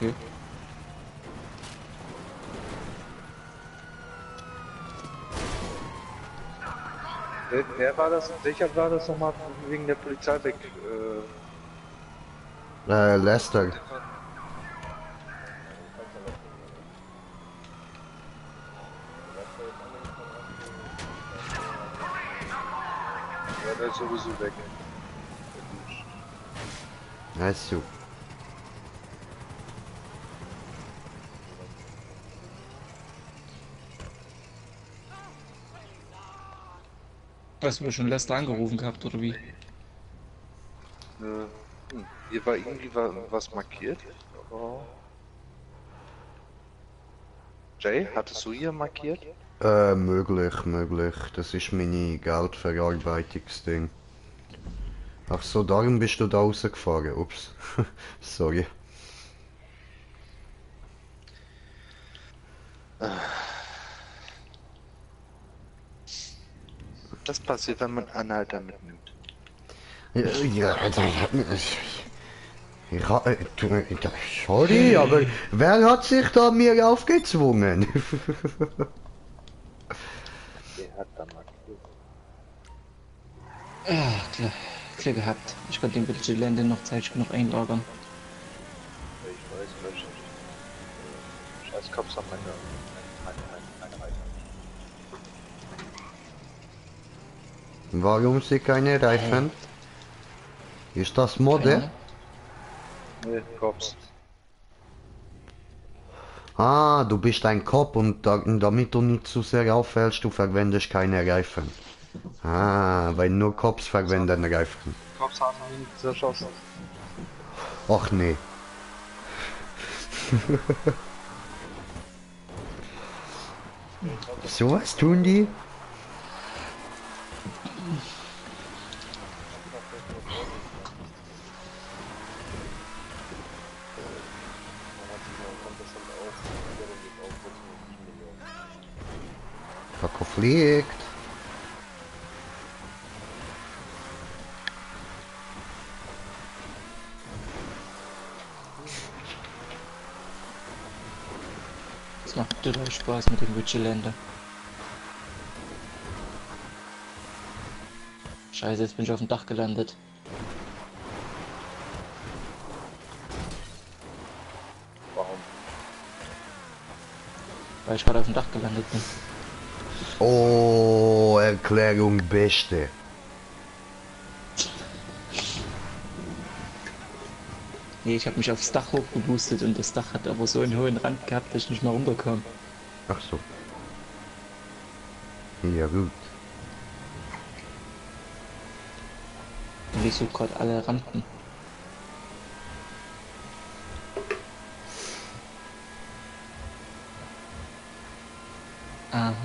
okay. Wer war das? Welcher war das nochmal wegen der Polizei weg? Lester. Ja, der ist sowieso weg. Weißt du. Hast du schon Lester angerufen gehabt, oder wie? Hier war irgendwie was markiert. Aber... Jay, hattest du hier markiert? Möglich. Das ist meine Geldverarbeitungsding. Ach so, darum bist du da rausgefahren. Ups. Sorry. Das passiert, wenn man Anhalter mitnimmt. Ja, sorry, aber wer hat sich da mir aufgezwungen? Der hat da markiert. Ah, klar. Glück gehabt. Ich konnte den Vigilante noch zeitig genug einlagern. Ja, ich weiß, vielleicht. Scheiß Cops haben meine Reifen. Warum sie keine Reifen? Ist das Mode? Nee, Cops. Ah, du bist ein Cop und damit du nicht zu sehr auffällst, du verwendest keine Reifen. Ah, weil nur Cops verwenden Reifen. Cops haben ihn zerschossen. Ach nee. So was tun die? Taco fliegt. Das macht total Spaß mit dem Vigilante. Scheiße, jetzt bin ich auf dem Dach gelandet. Warum? Weil ich gerade auf dem Dach gelandet bin. Oh, Erklärung beste. Nee, ich habe mich aufs Dach hochgeboostet und das Dach hat aber so einen hohen Rand gehabt, dass ich nicht mehr runterkam. Ach so. Ja gut. Und ich suche gerade alle Rampen. Aha.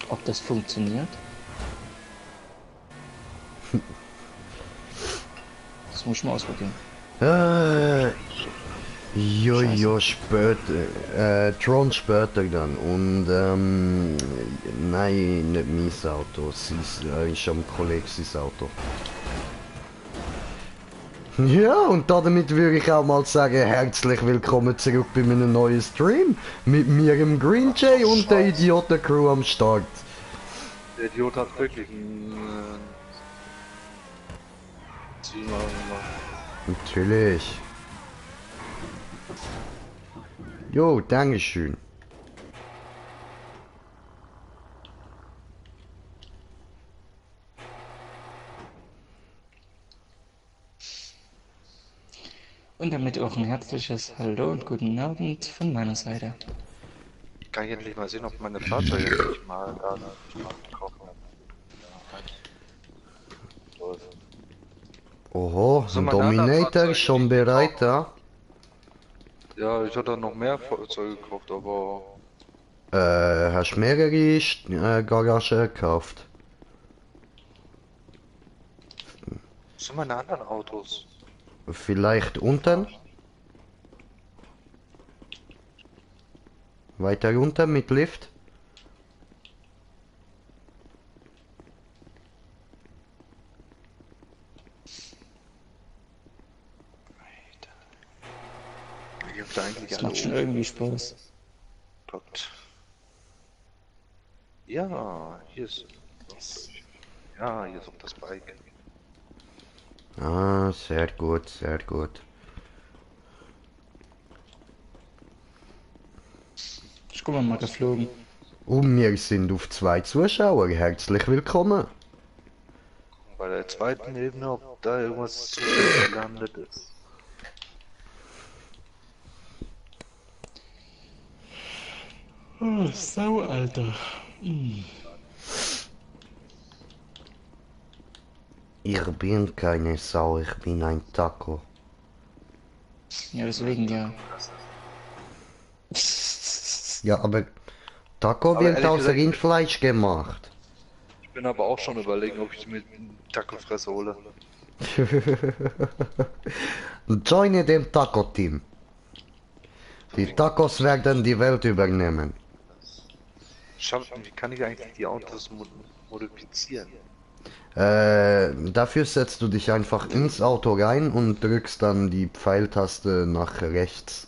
Ob das funktioniert? Das muss ich mal ausprobieren. Ja, später. Tron später dann. Und, nein, nicht mein Auto. Ist am Kollegen sein Auto. Ja, und damit würde ich auch mal sagen, herzlich willkommen zurück bei meinem neuen Stream. Mit mir im Green Jay und der Idioten-Crew am Start. Der Idiot hat wirklich einen Zimmer gemacht. Natürlich. Jo, dankeschön. Und damit auch ein herzliches Hallo und guten Abend von meiner Seite. Kann ich endlich mal sehen, ob meine Fahrzeuge endlich mal da verkaufen haben. Oho, So, ein meine anderen Dominator Fahrzeuge, ist schon die bereit da. Ja, ich hatte noch mehr Fahrzeuge gekauft, aber Hast mehrere Garagen gekauft? was sind meine anderen Autos? Vielleicht unten? Weiter unten mit Lift? schon irgendwie Spaß. Gott. Ja, hier ist. Ja, hier ist auch das Bike. Ah, sehr gut, sehr gut. Ich guck mal geflogen. Und wir sind auf 2 Zuschauer. Herzlich willkommen. Bei der zweiten Ebene, ob da irgendwas zufällig gelandet ist. Oh, Sau, Alter. Ich bin keine Sau, ich bin ein Taco. Ja, deswegen ja. Ja, aber Taco Aber wird ehrlich aus gesagt- Rindfleisch gemacht. Ich bin aber auch schon überlegen, ob ich mir einen Taco-Fresse hole. Joine dem Taco-Team. Die Tacos werden die Welt übernehmen. Wie kann ich eigentlich die Autos modifizieren? Dafür setzt du dich einfach ins Auto rein und drückst dann die Pfeiltaste nach rechts.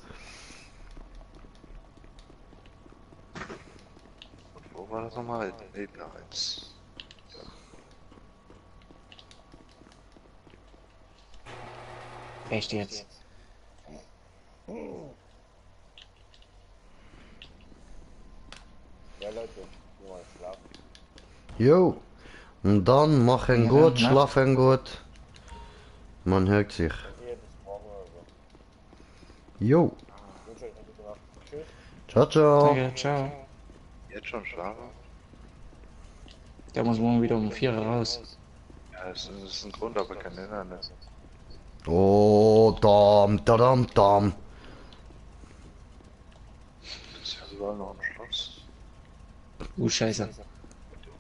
Wo war das nochmal? Ebene 1. Echt jetzt? Ja, Leute, nur mal schlafen. Jo. Und dann machen Ja, gut, Nacht. schlafen gut. Man hört sich. Hier bis morgen oder so. Jo. Ich wünsche euch eine gute Nacht. Tschüss. Ciao, ciao. Danke, ciao. Jetzt schon schlafen? Der muss morgen wieder um 4 Uhr raus. Ja, es ist ein Grund, aber kein Hindernis. Oh, dam, dam, dam. Das ist ja sogar noch ein Schloss. Scheiße.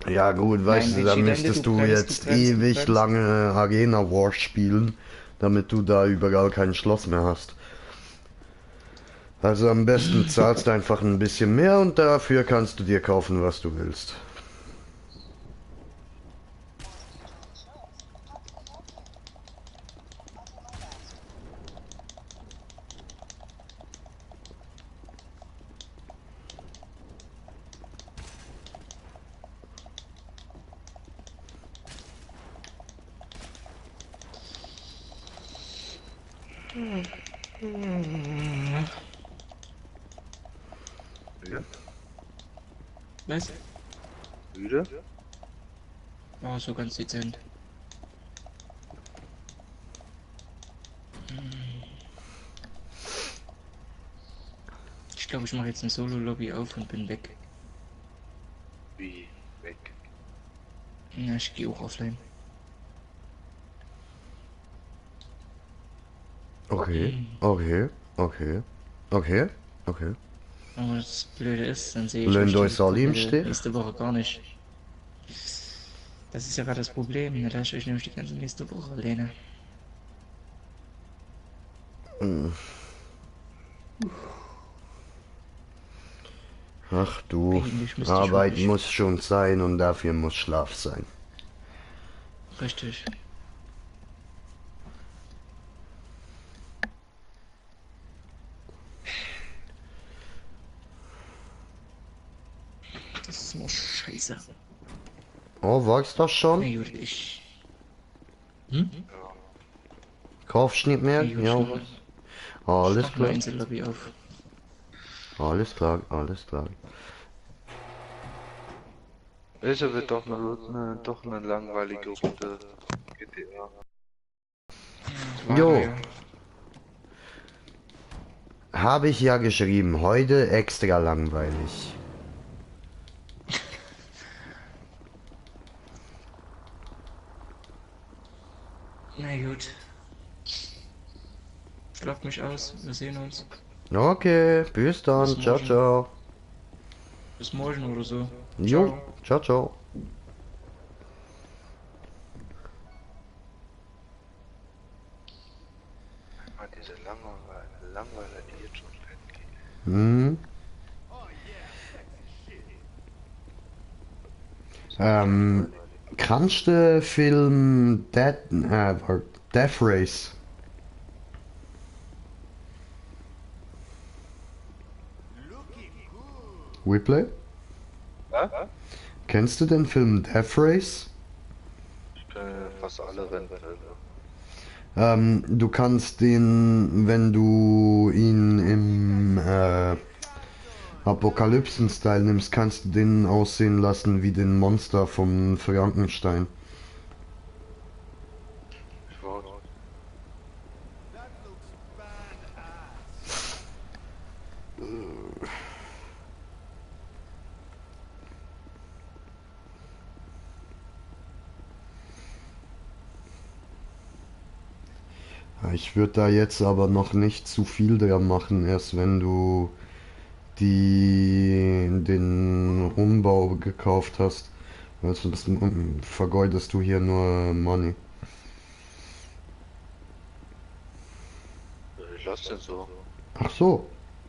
Ja gut, weißt Nein, du, da Richie, müsstest du du bremst, jetzt du bremst, du ewig bremst. lange Arena Wars spielen, damit du da überall kein Schloss mehr hast. Also am besten zahlst du einfach ein bisschen mehr und dafür kannst du dir kaufen, was du willst. Müde? Was? Müde? Oh, so ganz dezent. Ich glaube, ich mache jetzt eine Solo-Lobby auf und bin weg. Wie? Weg. Ja, ich gehe auch offline. Okay, okay, okay, okay, okay. Aber das Blöde ist, dann sehe ich Blöd euch euch die Salim komplette steht. nächste Woche gar nicht. Das ist ja gerade das Problem, da ich euch nämlich die ganze nächste Woche lehne. Ach du, Eigentlich müsste ich Arbeit wirklich- muss schon sein und dafür muss Schlaf sein. Richtig. Das ist nur scheiße. Oh, weißt du das Na schon? gut, ich... Hm? Kaufst nicht mehr? Na gut, Ja. ich Alles mach eine klar. Insellobby auf. Alles klar, alles klar. Welche wird doch eine langweilige Runde GTA. Jo. Ja. Habe ich ja geschrieben, heute extra langweilig. Na gut. Schlaf mich aus, wir sehen uns. Okay, bis dann, Bis ciao, morgen. ciao. Bis morgen oder so. Jo, ciao, ciao. Einmal diese Langweiler, die jetzt schon pennen gehen. Hm. Kannst du Film Death Race? Replay? Ja? Kennst du den Film Death Race? Ich kenne fast alle Rennfilme. Du kannst den, wenn du ihn im Apokalypsen-Style nimmst, kannst du den aussehen lassen wie den Monster vom Frankenstein. Ich wollte. Ja, ich würde da jetzt aber noch nicht zu viel dran machen, erst wenn du den Umbau gekauft hast. Also das vergeudest du hier nur Money. Ich lass den so. Ach so.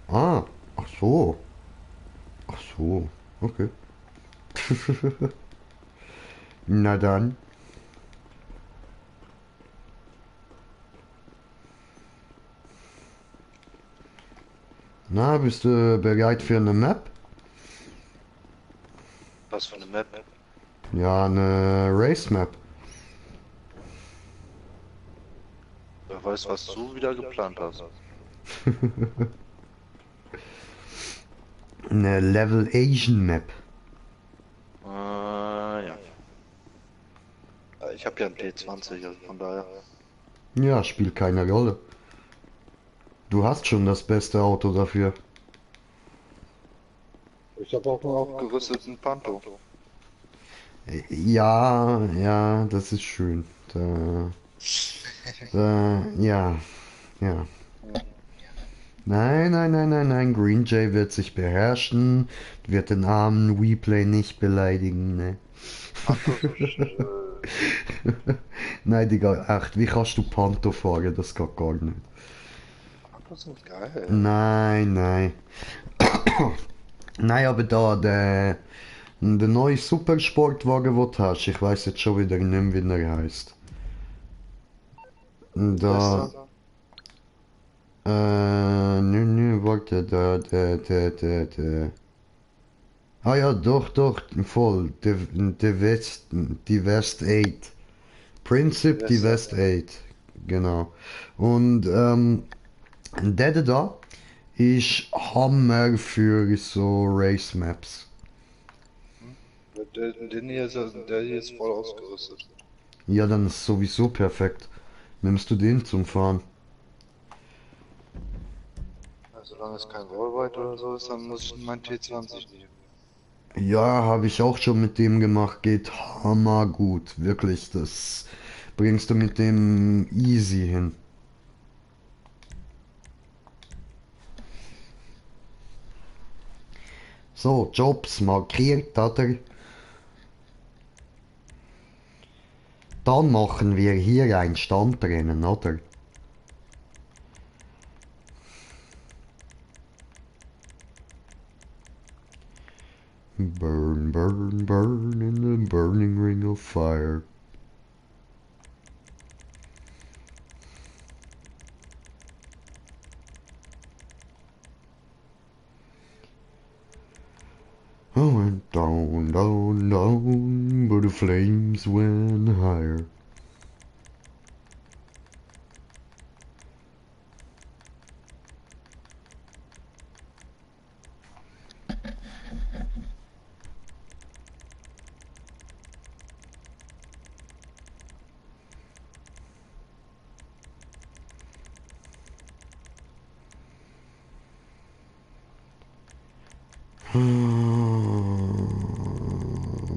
Ah. Ach so. Ach so. Okay. Na dann. Na, bist du bereit für eine Map? Was für eine Map? Ja, eine Race Map. Wer weiß, was du wieder geplant hast. Eine Level Asian Map. Ja. Ich habe ja einen T20, also von daher. Ja, spielt keine Rolle. Du hast schon das beste Auto dafür. Ich habe auch einen aufgerüsteten Panto. Ja, ja, das ist schön. Ja, ja. Nein, nein, nein, nein, nein. Green Jay wird sich beherrschen, wird den armen Weplay nicht beleidigen, ne? Nein, Digga, echt, wie kannst du Panto fahren? Das geht gar nicht. Pantos sind geil. Nein, nein. Nein, aber da, der neue Supersportwagen, den du hast, ich weiß jetzt schon wieder nicht mehr, wie er heißt. Da, warte, der. Ah ja, doch, voll, die West 8. Prinzip, die West 8, genau. Und, der da ist Hammer für so Race Maps. Der hier ist voll ausgerüstet. Ja, dann ist sowieso perfekt. Nimmst du den zum Fahren? Also, solange es kein Wallride oder so ist, dann muss ich meinen T20 nehmen. Ja, habe ich auch schon mit dem gemacht. Geht hammergut. Wirklich, das bringst du mit dem easy hin. So, Jobs markiert, oder? Dann machen wir hier ein Standrennen, oder? Burn, burn, burn in the burning ring of fire. I went down, down, down, but the flames went higher.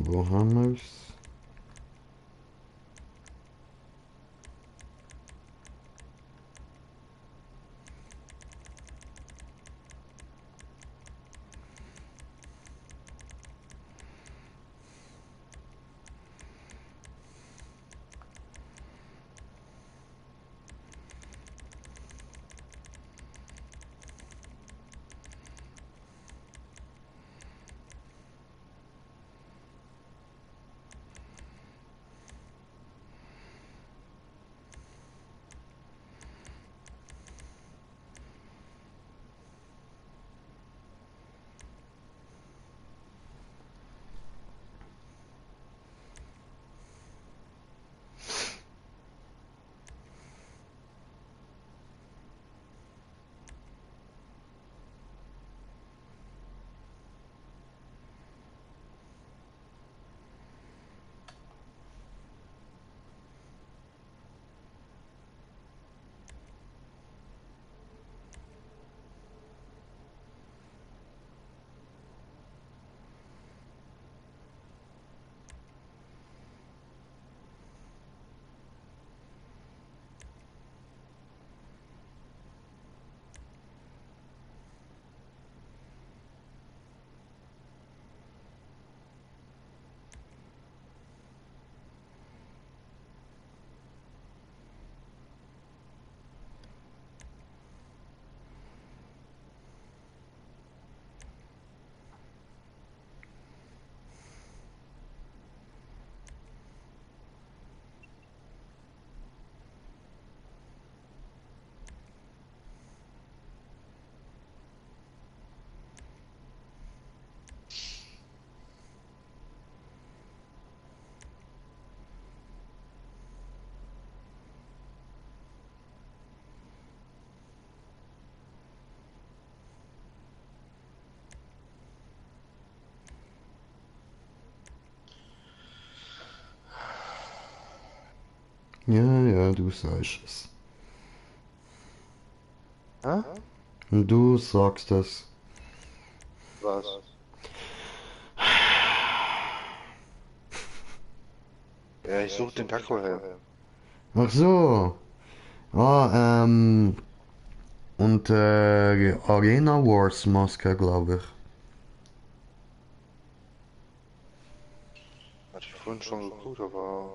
Wo haben wir's? Ja, ja, du sagst es. Hä? Und du sagst es. Was? Ja, ich suche den Taco her. Ach so. Ah, und Arena Wars Maske, glaube ich. Hatte ich vorhin schon geguckt, aber.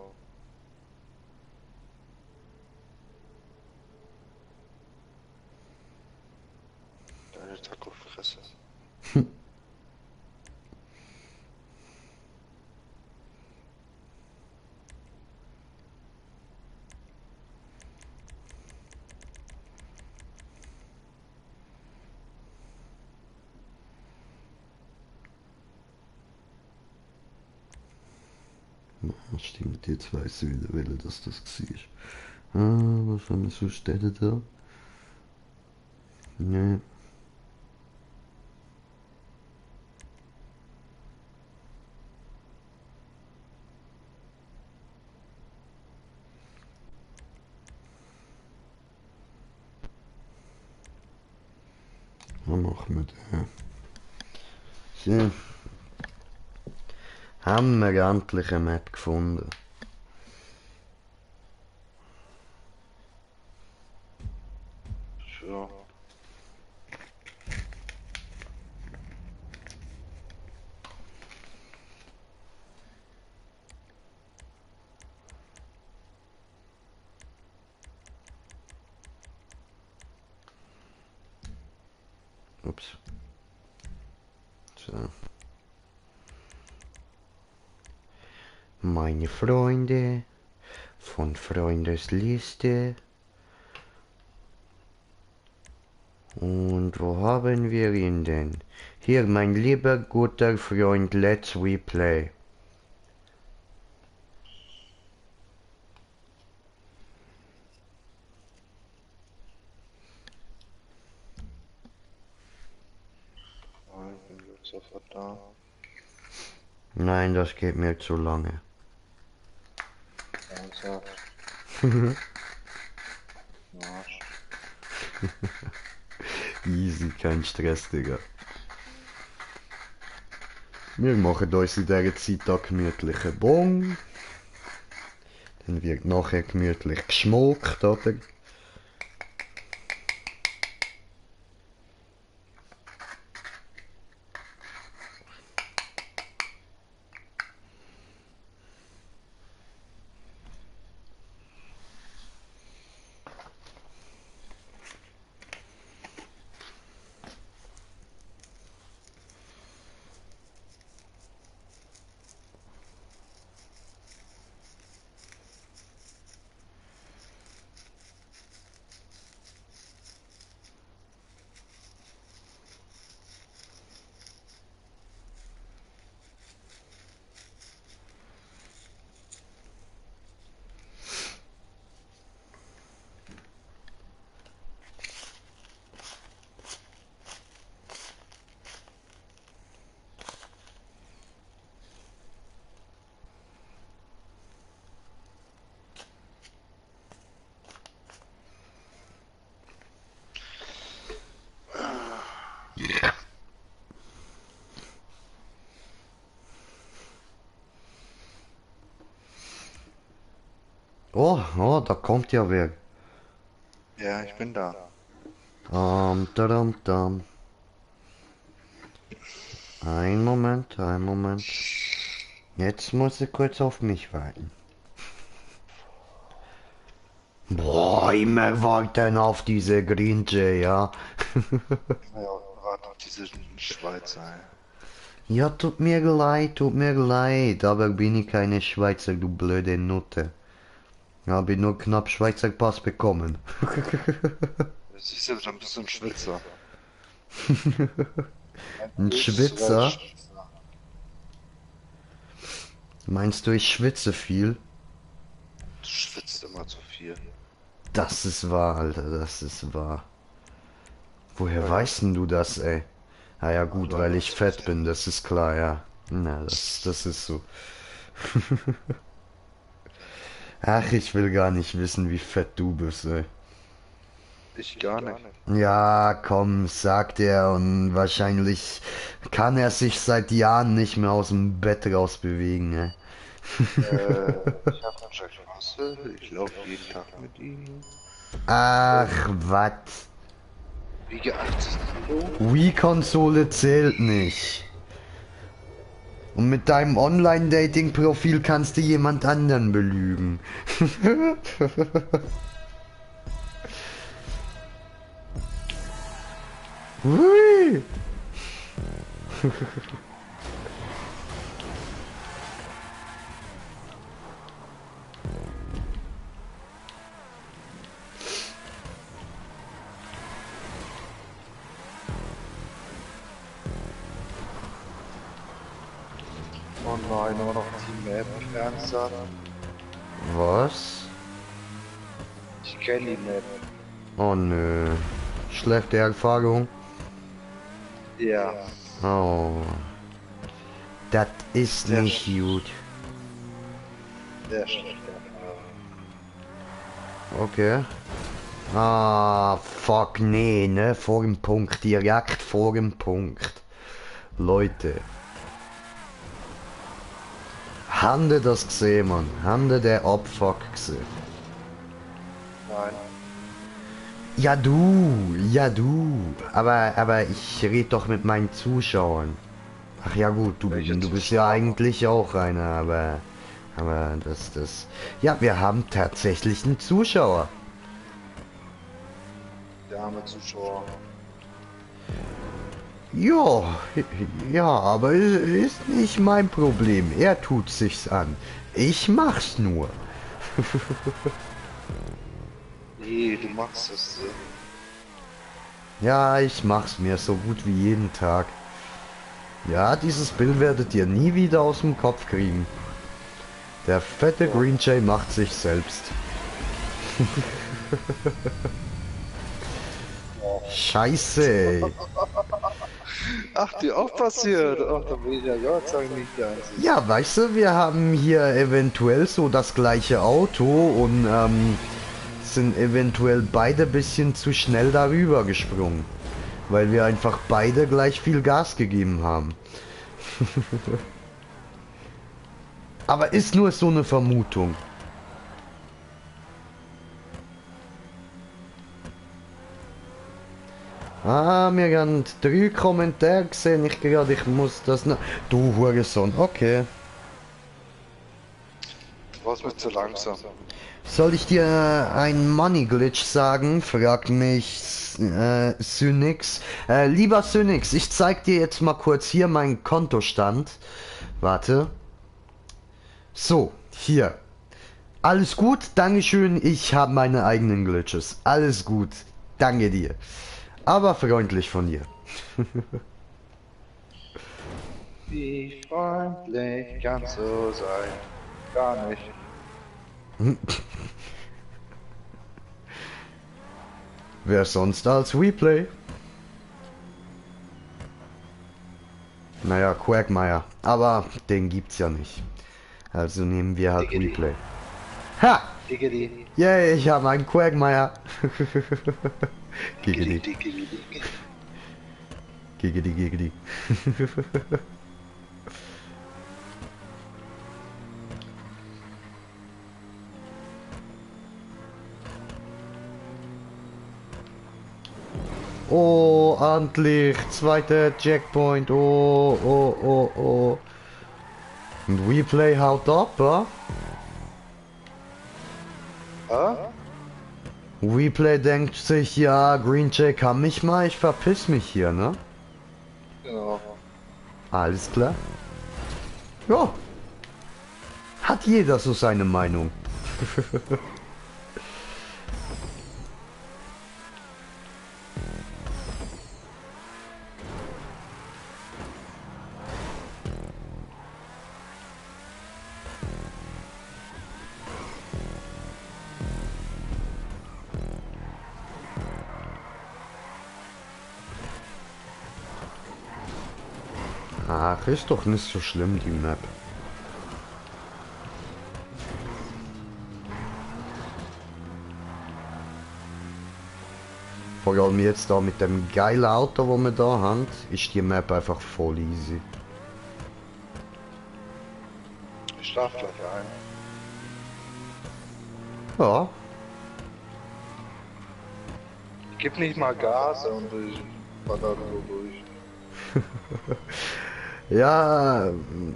Deine Taco-Fresse. Ja, stimmt, jetzt weiss ich wieder, welcher das war. Ah, was haben wir so Städte da? Ne, was machen wir da? So, haben wir endlich eine Map gefunden. So. Ups. So. Meine Freunde von Freundesliste. Und wo haben wir ihn denn? Hier, mein lieber guter Freund, let's replay. Ja, ich bin jetzt sofort da. Nein, das geht mir zu lange. Ernsthaft? Arsch. Easy, kein Stress, Digga. Wir machen uns in dieser Zeit da gemütlichen Bon. Dann wird nachher gemütlich geschmolkt, oder? Oh, oh, da kommt ja wer. Ja, ich bin da. Tadam, dam. Ein Moment, ein Moment. Jetzt muss ich kurz auf mich warten. Boah, immer warten auf diese Grinche, ja. Ja, warte auf diese Schweizer. Ja, tut mir leid, aber bin ich keine Schweizer, du blöde Nutte. Habe nur knapp Schweizer Pass bekommen. Siehst du, dann bist du ein Schwitzer. Ein Schwitzer? Meinst du, ich schwitze viel? Du schwitzt immer zu viel. Das ist wahr, Alter, das ist wahr. Woher Ja. weißt denn du das, ey? Ah ja gut, Ja, weil das ich ist fett ja- bin, das ist klar, ja. Na, das ist so. Ach, ich will gar nicht wissen, wie fett du bist, ey. Ich gar nicht. Ja, komm, sagt er, und wahrscheinlich kann er sich seit Jahren nicht mehr aus dem Bett rausbewegen, ey. Ich hab einen Jack Russell, ich laufe jeden Tag mit ihm. Ach, was? Wiege 80 Kilo. Wii-Konsole zählt nicht. Und mit deinem Online-Dating-Profil kannst du jemand anderen belügen. Hui. Oh nein, nur noch die Map ernsthaft. Was? Ich kenne die Map. Oh nö. Schlechte Erfahrung. Ja. Oh. Das ist Sehr nicht gut. Sehr schlecht. Okay. Ah, fuck, nee, ne? Vor dem Punkt. Direkt vor dem Punkt. Leute. Hande das gesehen, Mann. Hande der Abfuck gesehen. Nein. Ja du. Aber ich rede doch mit meinen Zuschauern. Ach ja gut, du Welche bist Zuschauer? ja eigentlich auch einer, aber das. Ja, wir haben tatsächlich einen Zuschauer. Der arme Zuschauer. Ja, ja, aber ist nicht mein Problem. Er tut sich's an. Ich mach's nur. Nee, du machst es. Ja, ich mach's mir so gut wie jeden Tag. Ja, dieses Bild werdet ihr nie wieder aus dem Kopf kriegen. Der fette Green Jay macht sich selbst. Scheiße, ey. Ach, dir auch passiert. Ach, da will ich ja Gott sagen, nicht der Einzige. Ja, weißt du, wir haben hier eventuell so das gleiche Auto und sind eventuell beide bisschen zu schnell darüber gesprungen. Weil wir einfach beide gleich viel Gas gegeben haben. Aber ist nur so eine Vermutung. Ah, wir haben 3 Kommentare gesehen. Ich gerade, ich muss das noch. Du Hurensohn, okay. Du warst mir zu langsam. Soll ich dir ein Money Glitch sagen? Fragt mich Synix. Lieber Synix, ich zeig dir jetzt mal kurz hier meinen Kontostand. Warte. So, hier. Alles gut, Dankeschön. Ich habe meine eigenen Glitches. Alles gut. Danke dir. Aber freundlich von dir. Wie freundlich kannst du sein? Gar nicht. Wer sonst als Replay? Naja, Quagmire. Aber den gibt's ja nicht. Also nehmen wir halt Diggity. Replay. Ha! Diggity. Yay, ich habe einen Quagmire. Giggity. Diggity. Giggity, giggity. Oh, endlich! Zweiter Checkpoint. Oh, oh, oh, oh. Und Replay haut ab, ja? Ah? Replay denkt sich, ja, Green Jay kann mich mal, ich verpiss mich hier, ne? Genau. Alles klar. Ja. Hat jeder so seine Meinung. Ach, ist doch nicht so schlimm, die Map. Vor allem jetzt da mit dem geilen Auto, wo wir da haben, ist die Map einfach voll easy. Ich schlaf gleich ein. Ja, Gib nicht mal Gas und ich baller so durch. ja,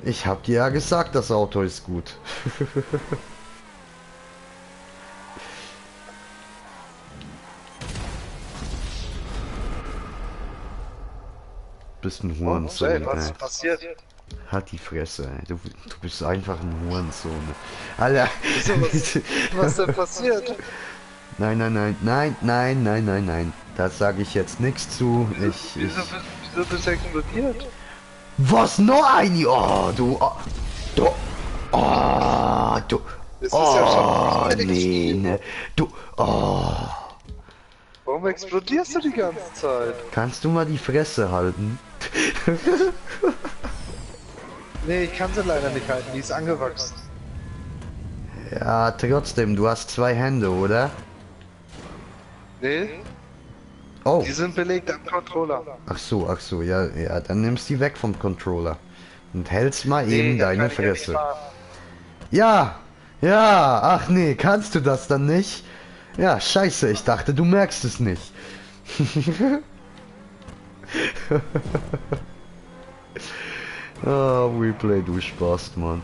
ich hab dir ja gesagt, das Auto ist gut. Bist ein Hurensohn, Hey, was ey. ist passiert? Halt die Fresse, ey. Du bist einfach ein Hurensohn. Alter. Was denn passiert? Nein, nein, nein, nein, nein, nein, nein, nein. Da sage ich jetzt nichts zu. Wieso bist du explodiert? Was noch ein? Oh, du. Oh, du. Oh, du. Das ist ja Oh, schon nee, ne. Du. Oh. Warum explodierst du die ganze Zeit? Kannst du mal die Fresse halten? Nee, ich kann sie leider nicht halten, die ist angewachsen. Ja, trotzdem, du hast 2 Hände, oder? Nee, Oh. die sind belegt am Controller. Ach so, ja, ja, dann nimmst die weg vom Controller. Und hältst mal eben da deine kann ich ja nicht Fresse. fahren. Ja, ja, ach nee, kannst du das dann nicht? Ja, scheiße, ich dachte, du merkst es nicht. Ah, Replay, du Spaß, Mann.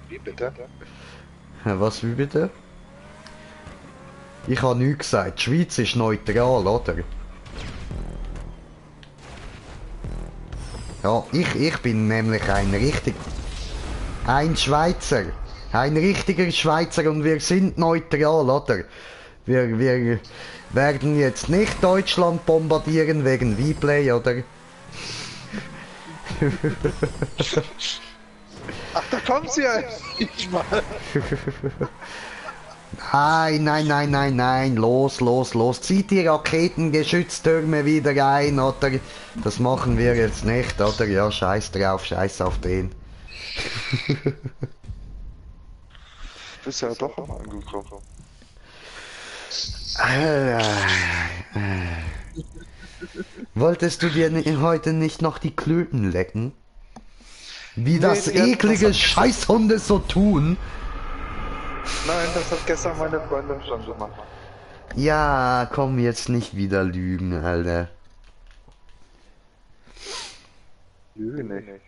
Wie bitte? Was, wie bitte? Ich habe nichts gesagt, die Schweiz ist neutral, oder? Ja, ich bin nämlich ein Schweizer. Ein richtiger Schweizer und wir sind neutral, oder? Wir werden jetzt nicht Deutschland bombardieren wegen Vplay, oder? Ach, da kommt sie ja nicht mal. Nein, los. Zieht die Raketengeschütztürme wieder ein, oder? Das machen wir jetzt nicht, oder? Ja, scheiß drauf, scheiß auf den. Bist ja doch mal angekommen. Wolltest du dir heute nicht noch die Klöten lecken? Wie das die hat- eklige das hat- Scheißhunde so tun? Nein, das hat gestern meine Freundin schon gemacht. Ja, komm jetzt nicht wieder lügen, Alter. Lüge nicht.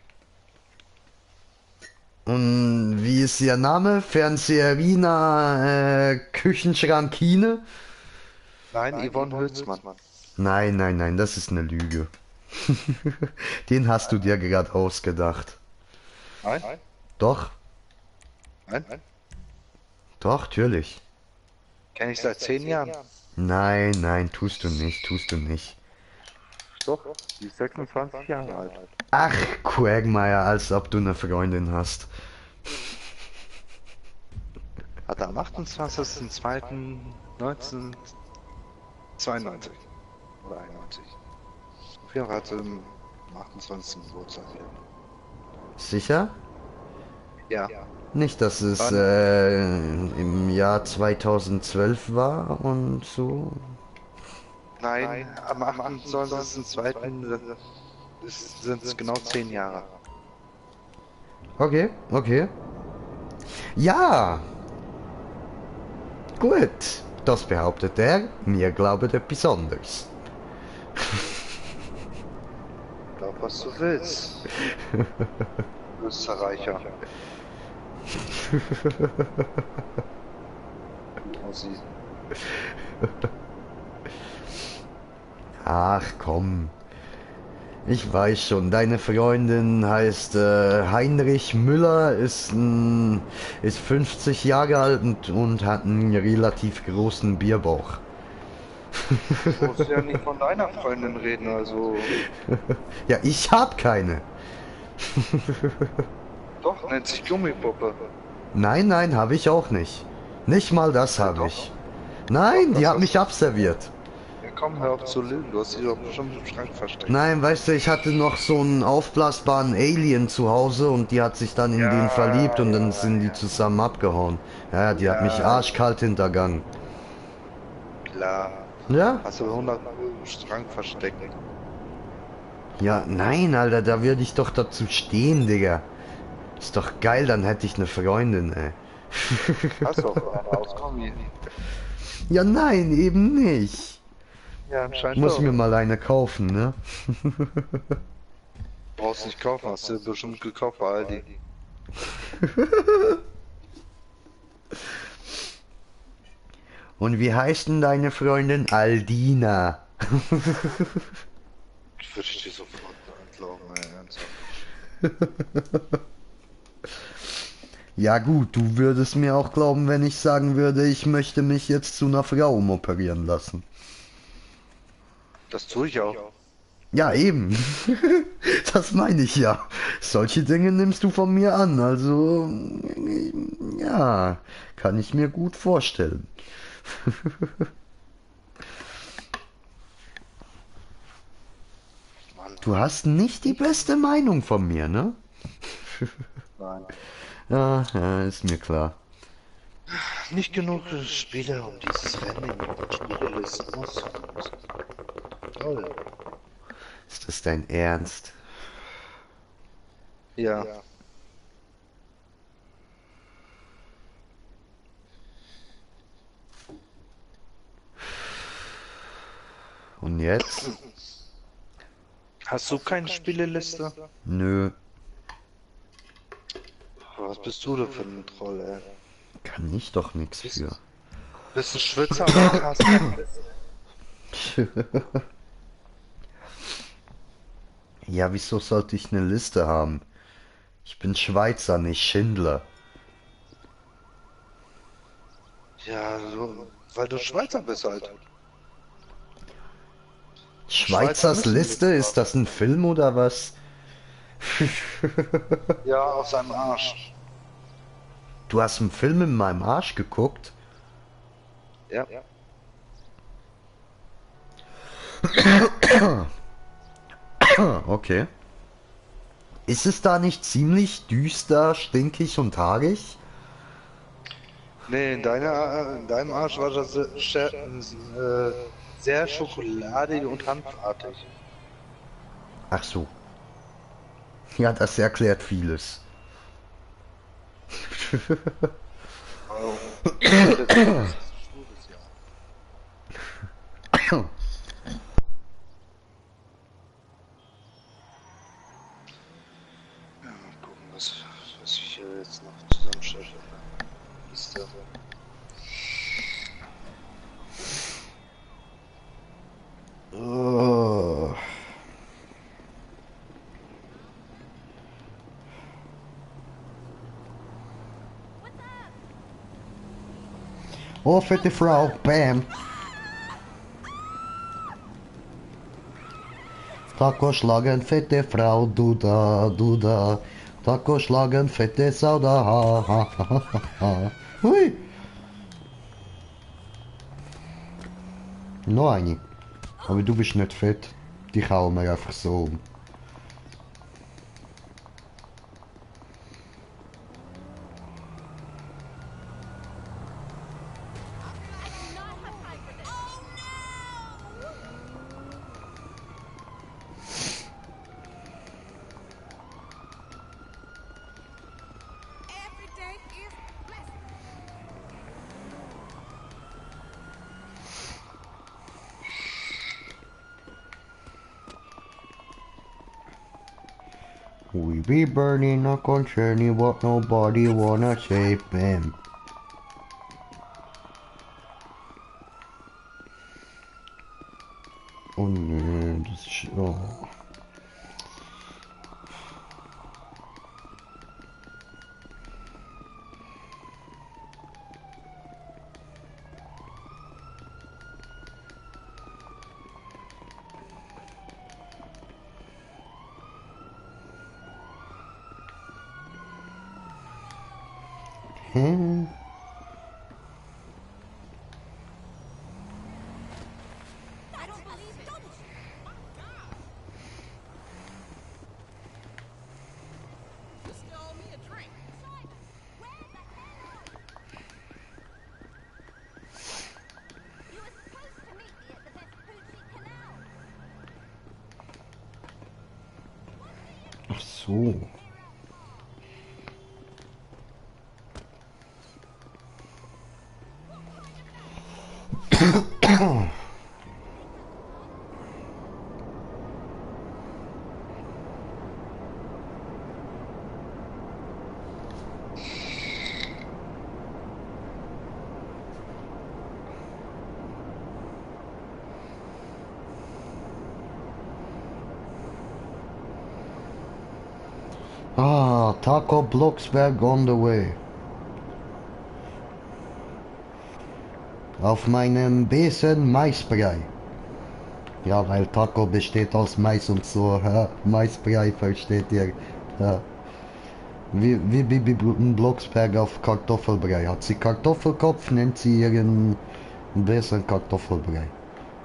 Und wie ist ihr Name? Fernseherina Küchenschrankine? Nein, Yvonne Hülsmann. Nein, das ist eine Lüge. Den hast du dir gerade ausgedacht. Nein? Doch, Nein? doch, natürlich. Kenn ich seit 10 Jahren. Nein, tust du nicht. Doch, die ist 26 Jahre alt. Ach, Quagmire, als ob du eine Freundin hast. Hat am 28.02.1992 oder 91. Auf jeden Fall hat sie am 28. Geburtstag. Sicher? Ja. Nicht, dass es im Jahr 2012 war und so. Nein, am 28.02. sind es genau 10 Jahre. Okay. Ja. Gut. Das behauptet er. Mir glaubet etwas anderes. Glaub, was du willst. Österreicher. Ossi. Ach komm. Ich weiß schon, deine Freundin heißt Heinrich Müller, ist 50 Jahre alt und hat einen relativ großen Bierbauch. Du musst ja nicht von deiner Freundin reden, also. Ja, ich hab keine. Doch, nennt sich Gummipuppe. Nein, habe ich auch nicht. Nicht mal das habe doch. ich. Nein, Doch, die das hat hast mich du. abserviert. Komm, hör auf zu lügen, du hast sie doch bestimmt im Schrank versteckt. Nein, weißt du, ich hatte noch so einen aufblasbaren Alien zu Hause und die hat sich dann in den verliebt und dann sind die zusammen abgehauen. Ja, die hat mich Ja, arschkalt hintergangen. klar. Ja? Hast du 100 im Schrank versteckt. Ja, nein, Alter, da würde ich doch dazu stehen, Digga. Ist doch geil, dann hätte ich eine Freundin, ey. Hast du auch eine aus Kombi? Ja, nein, eben nicht. Ja, anscheinend Muss doch. mir mal eine kaufen, ne? Brauchst nicht kaufen, hast du bestimmt gekauft bei Aldi. Und wie heißt denn deine Freundin? Aldina. Ich würde dir sofort entlaufen, ey, ernsthaft. Ja gut, du würdest mir auch glauben, wenn ich sagen würde, ich möchte mich jetzt zu einer Frau umoperieren lassen. Das tue ich auch. Ja, eben. Das meine ich ja. Solche Dinge nimmst du von mir an, also ja, kann ich mir gut vorstellen. Mann, Du hast nicht die beste Meinung von mir, ne? nein. Ja, ja, ist mir klar. Nicht genug Spiele, um dieses Rennen in den Spielelisten auszuführen. Toll. Ist das dein Ernst? Ja. Und jetzt? Hast du keine Spieleliste? Nö, Was bist du denn für ein Troll, ey? kann ich doch nichts für. Bist ein Schwitzer oder Kasten? Ja, wieso sollte ich eine Liste haben? Ich bin Schweizer, nicht Schindler. Ja, so, weil du Schweizer bist halt. Schweizers müssen Liste, Liste ist das ein Film oder was? Ja, aus seinem Arsch. Du hast einen Film in meinem Arsch geguckt? Ja. Okay. Ist es da nicht ziemlich düster, stinkig und haarig? Nee, in deinem Arsch war das sehr schokoladig und hanfartig. Ach so. Ja, das erklärt vieles. Oh. Das ist ein schwules Jahr. Ja, mal gucken, was ich hier jetzt noch zusammenstelle. Liste. Oh. Oh, fette Frau, bam. Taco schlagen, fette Frau, du da, du da. Taco schlagen, fette Sau da, ha, ha, ha, ha, ha. Hui. Noch eine. Aber du bist nicht fett. Die hauen wir einfach so um. Every day is blessed. We be burning, not concerning what nobody wanna say, bam. Oh nö, das ist... Oh. Hä? I don't Ach so. Ah, Taco Blocksberg on the way. Auf meinem Besen Maisbrei. Ja, weil Taco besteht aus Mais und so. Ja, Maisbrei versteht ihr. Ja. Wie Blocksberg auf Kartoffelbrei. Hat sie Kartoffelkopf, nennt sie ihren Besen Kartoffelbrei.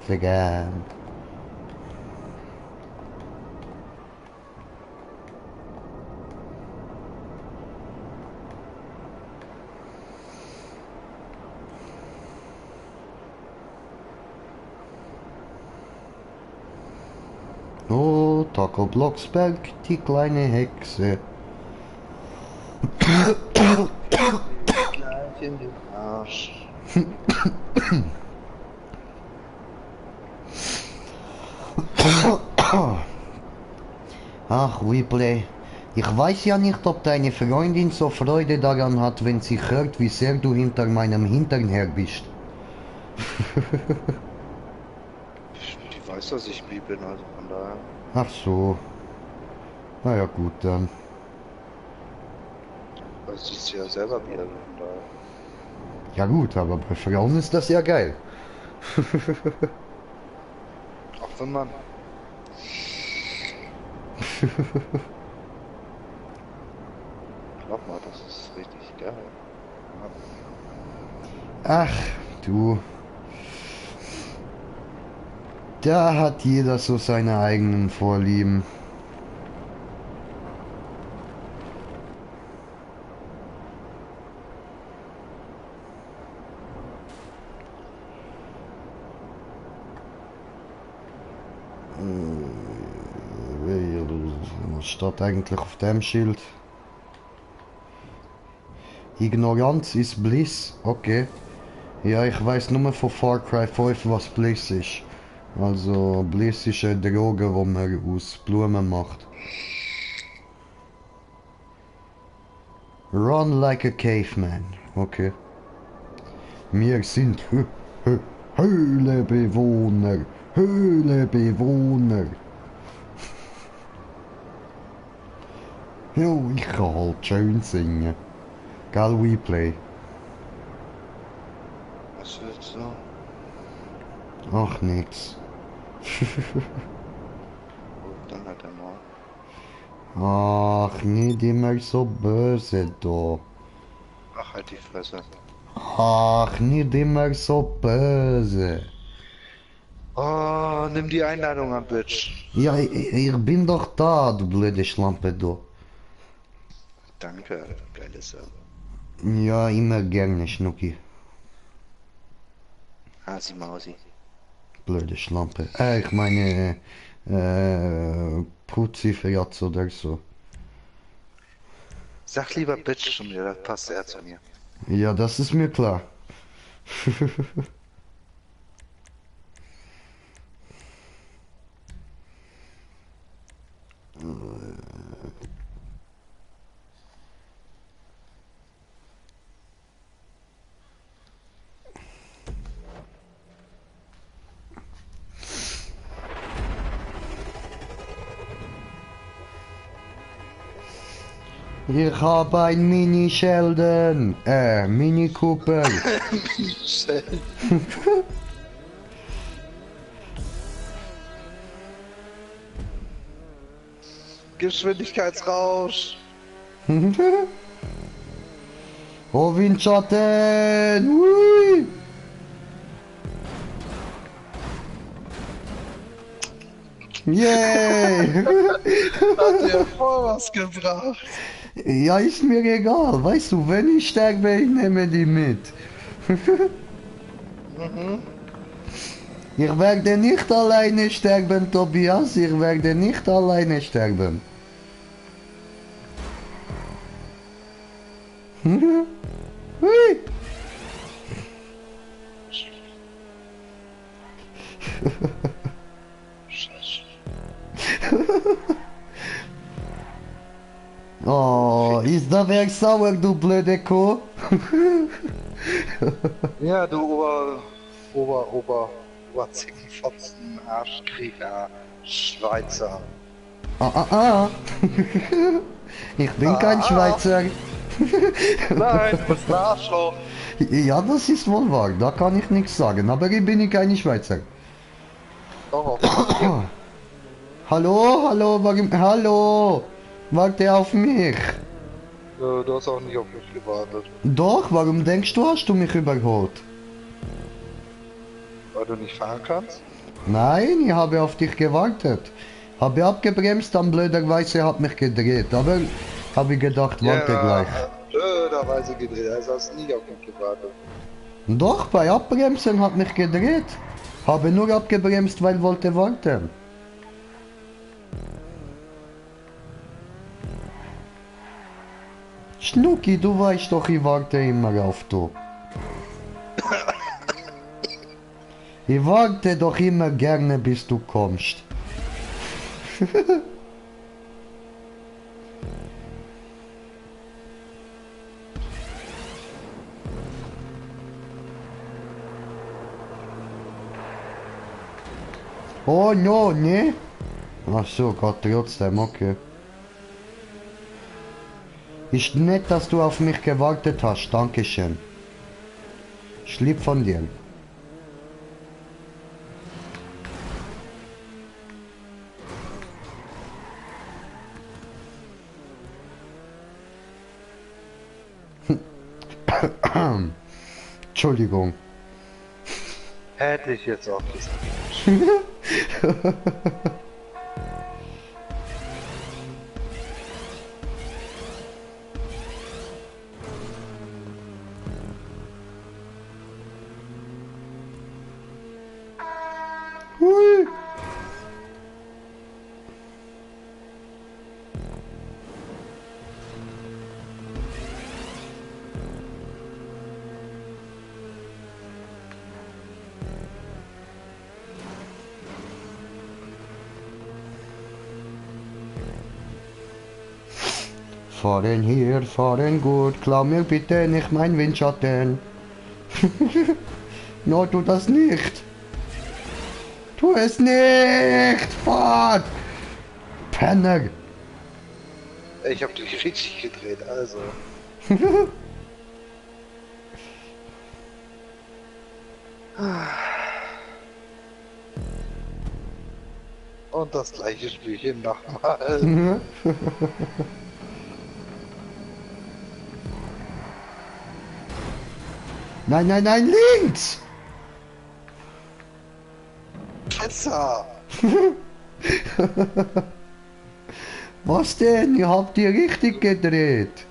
Vegan. Oh, Taco Blocksberg, die kleine Hexe. Gleich in den Arsch. Ach, Weeplay. Ich weiß ja nicht, ob deine Freundin so Freude daran hat, wenn sie hört, wie sehr du hinter meinem Hintern her bist. Die weiß, dass ich bi bin, also von daher. Ach so. Na ja, gut dann. Weil sie ist ja selber bi, also von daher. Ja gut, aber bei Frauen ist das ja geil. Auch wenn man. Glaub mal, das ist richtig geil. Ach, du. Da hat jeder so seine eigenen Vorlieben. Was steht eigentlich auf dem Schild? Ignoranz ist Bliss. Okay. Ja, ich weiß nur von Far Cry 5, was Bliss ist. Also, Bliss ist eine Droge, die man aus Blumen macht. Run like a caveman. Okay. Wir sind Höhlebewohner. Höhlebewohner. Jo, ich kann halt schön singen. Gell, Weeplay? Was willst du? Ach, nix. Gut, dann halt einmal. Ach, nicht immer so böse da. Ach, halt die Fresse. Ach, nicht immer so böse. Oh, nimm die Einladung an, Bitch. Ja, ich bin doch da, du blöde Schlampe, du. Danke, geile Sau. Ja, immer gerne, Schnucki. Hasi Mausi. Blöde Schlampe. Ich meine, Putzi-Fratz oder so. Sag lieber Bitch zu mir, das passt eher zu mir. Ja, das ist mir klar. Ich habe ein Mini Sheldon, Mini Cooper. Michelle. Geschwindigkeitsrausch. Oh, Windschatten! Hui! Yay! Hat dir voll was gebracht. Ja, ist mir egal. Weißt du, wenn ich sterbe, ich nehme die mit. Ich werde nicht alleine sterben, Tobias. Ich werde nicht alleine sterben. Hui. Scheiße. Oh, ist da wer sauer, du blöde Kuh? Ja, du Zickenfotzen, Arschkrieger, Schweizer. Ah. Ich bin kein Schweizer. Nein, du bist ein Arschloch. Ja, das ist wohl wahr, da kann ich nichts sagen, aber ich bin kein Schweizer. Doch, Hallo, hallo, warte auf mich. du hast auch nicht auf mich gewartet, Doch, warum denkst du, hast du mich überholt? weil du nicht fahren kannst. Nein, ich habe auf dich gewartet. Habe abgebremst, dann blöderweise hat mich gedreht, aber habe ich gedacht, warte gleich. Blöderweise gedreht, also hast du nie auf mich gewartet. Doch, bei Abbremsen hat mich gedreht. Habe nur abgebremst, weil wollte warten. Schnucki, du weißt doch, ich warte immer auf du. Ich warte doch immer gerne, bis du kommst. Oh no, ne? Ach so, Gott, trotzdem, okay. Ist nett, dass du auf mich gewartet hast, Dankeschön. Ich lieb von dir. Entschuldigung. Hätte ich jetzt auch gesagt. Hui. Fahren hier, fahren gut, klau mir bitte nicht mein Windschatten. No, tu das nicht. Tu es nicht, fahr! Penner. Ich hab dich richtig gedreht, also. Und das gleiche Spielchen nochmal. Nein, links! Besser! Was denn? Ihr habt die richtig gedreht.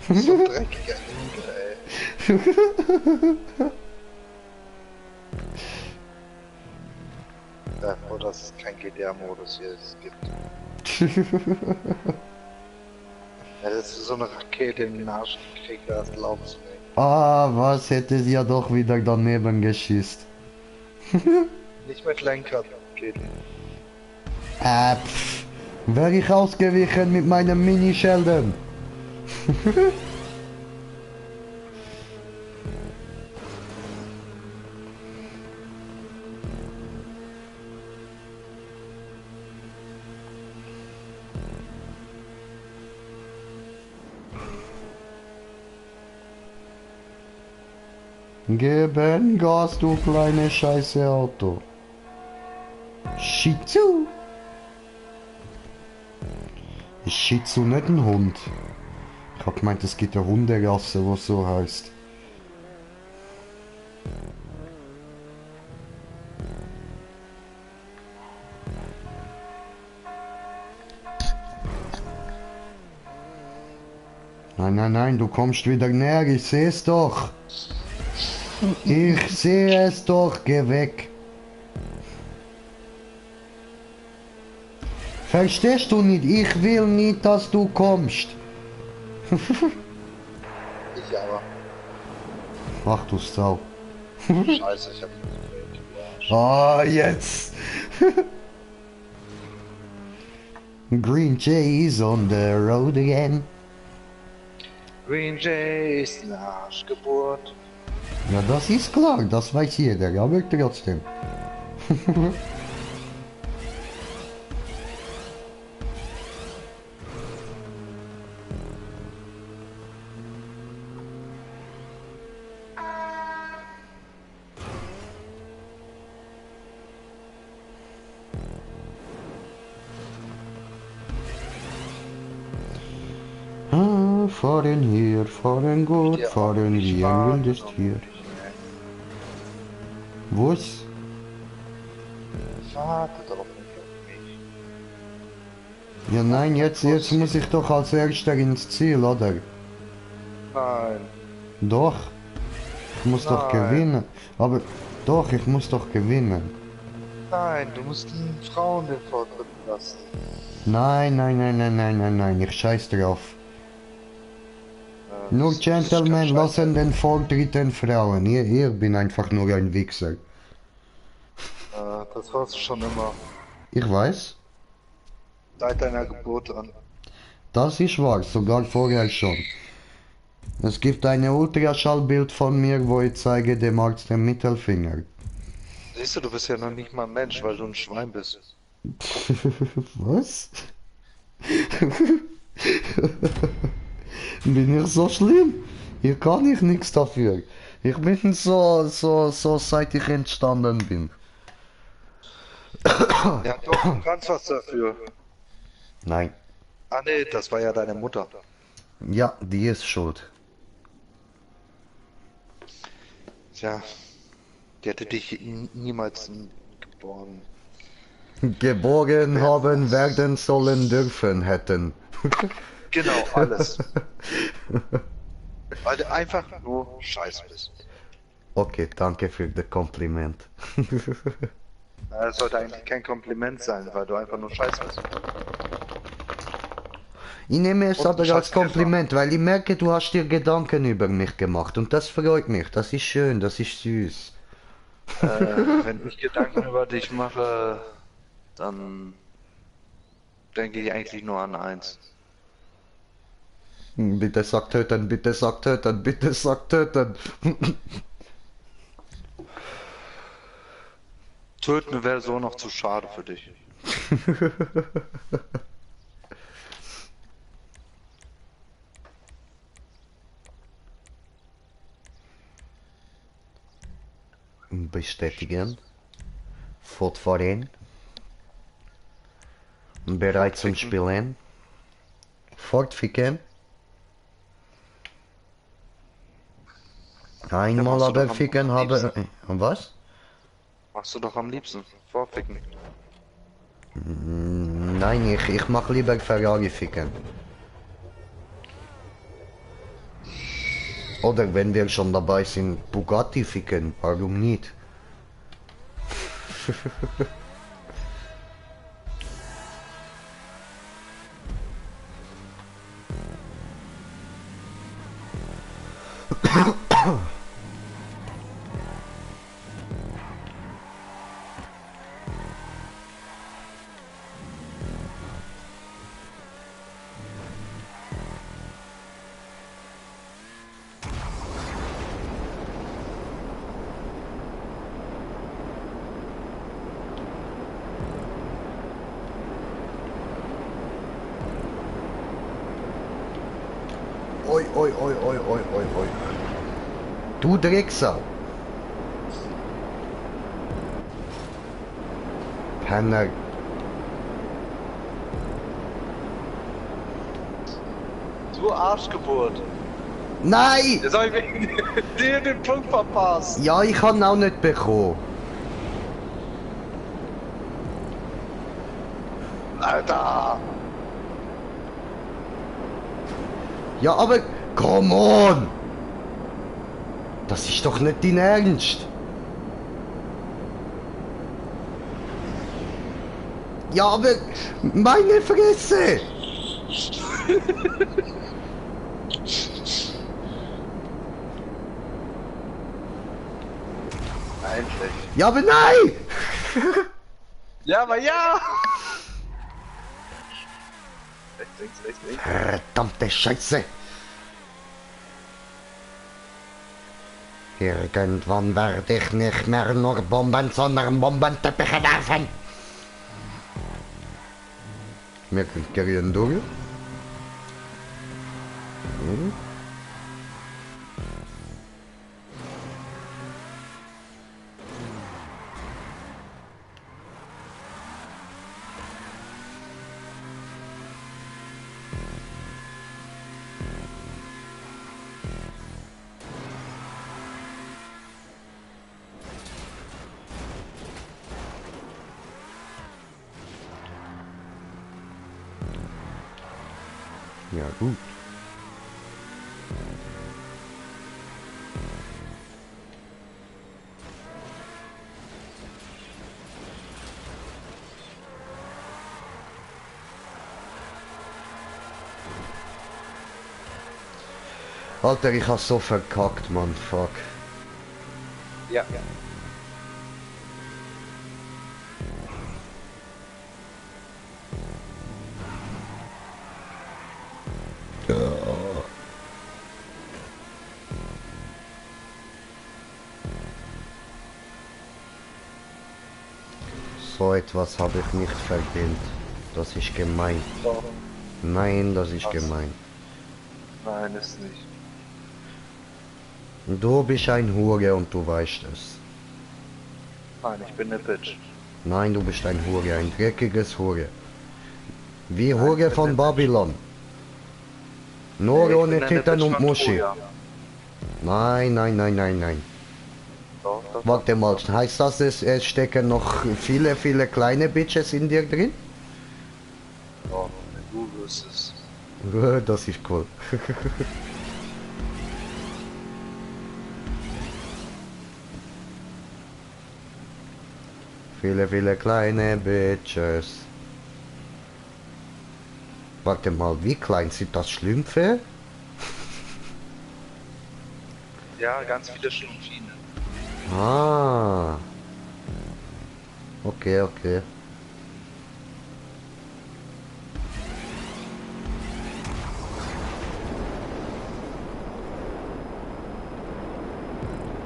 So ein dreckiger Junge, ey. Ja, froh, dass es kein GDR-Modus hier gibt. Ja, das ist so eine Rakete in den Arsch gekriegt, das glaubst du nicht. Ah, was hätte sie ja doch wieder daneben geschießt. Nicht mit Lenkrad geht. Wäre ich ausgewichen mit meinem Mini-Sheldon. Geben Gas, du kleine scheiße Auto. Shih Tzu. Ist Shih Tzu nicht ein Hund? Ich hab gemeint, es gibt eine Hunderasse, was so heißt. Nein, du kommst wieder näher, ich sehe es doch. Ich sehe es doch, geh weg. Verstehst du nicht? Ich will nicht, dass du kommst. Ja, aber Ach du Sau. scheiße, ich hab Ah, jetzt. Green Jay's on the road again. Green Jay ist eine Arschgeburt. Ja, das ist klar, das weiß jeder, aber trotzdem. Fahren hier, fahren gut, fahren wie ein wildes Tier. Was? Warte doch nicht auf mich. Ja nein, jetzt muss ich doch als Erster ins Ziel, oder? Nein. Doch. Ich muss doch Nein. gewinnen. Aber doch, ich muss doch gewinnen. Nein, du musst den Frauen den Vortritt lassen. Nein, ich scheiß drauf. Nur Das ist Gentlemen ganz lassen den Vortritt den Frauen. Ihr bin einfach nur ein Wichser. Das warst du schon immer. Ich weiß. Seit deiner Geburt an. Das ist wahr, sogar vorher schon. Es gibt ein Ultraschallbild von mir, wo ich zeige dem Arzt den Mittelfinger. Siehst du, du bist ja noch nicht mal ein Mensch, weil du ein Schwein bist. Was? Bin ich so schlimm? Hier kann ich nichts dafür. Ich bin so seit ich entstanden bin. Ja doch, du kannst was dafür. Nein. Ah nee, das war ja deine Mutter. Ja, die ist schuld. Tja, die hätte dich niemals geboren. Geboren haben, werden sollen, dürfen, hätten. Genau, alles. Weil du einfach nur scheiße bist. Okay, danke für das Kompliment. Das sollte eigentlich kein Kompliment sein, weil du einfach nur scheiße bist. Ich nehme es Und aber du als schaffst Kompliment, weil ich merke, du hast dir Gedanken über mich gemacht und das freut mich, das ist schön, das ist süß. Wenn ich Gedanken über dich mache, dann denke ich eigentlich nur an eins. Bitte sag töten, bitte sag töten, bitte sag töten. Töten wäre so noch zu schade für dich. Bestätigen. Fortfahren. Bereit zum Spielen. Fortficken. Einmal machst du aber doch ficken am habe... Was? Machst du doch am liebsten. Vorficken. Nein, ich mach lieber Ferrari ficken. Oder wenn wir schon dabei sind, Bugatti ficken, warum nicht? Oi, oi, oi, oi, oi, oi, oi. Du Drecksau. Penner. Du Arschgeburt. Nein! Jetzt hab ich wegen dir den Punkt verpasst. Ja, ich kann auch nicht bekommen. Alter. Ja, aber... Come on! Das ist doch nicht dein Ernst. Ja, aber... Meine Fresse! endlich. Ja, aber nein! Ja, aber ja! Rechts, links. Verdammte Scheiße! Irgendwann werde ich nicht mehr nur Bomben, sondern Bombenteppiche werfen! Wir gehen durch. Hm. Ja, gut. Alter, ich hab so verkackt, Mann, fuck. Ja. So etwas habe ich nicht verdient. Das ist gemein. Doch. Nein, das ist Was? gemein. Nein, ist nicht. Du bist ein Hure und du weißt es. Nein, ich bin eine Bitch. Nein, du bist ein Hure, ein dreckiges Hure. Wie Nein, Hure ich bin von eine Babylon. Nur Nee, ich ohne bin eine Titten Bitch und von Muschi. Troja. Nein, nein, nein, nein, nein. Doch, Warte mal, heißt das, es stecken noch viele, viele kleine Bitches in dir drin? Doch, wenn du wüsstest. Das ist cool. Viele, viele kleine Bitches. Warte mal, wie klein sind das Schlümpfe? Ja, ganz viele Schlumpfine. Ah. Okay, okay.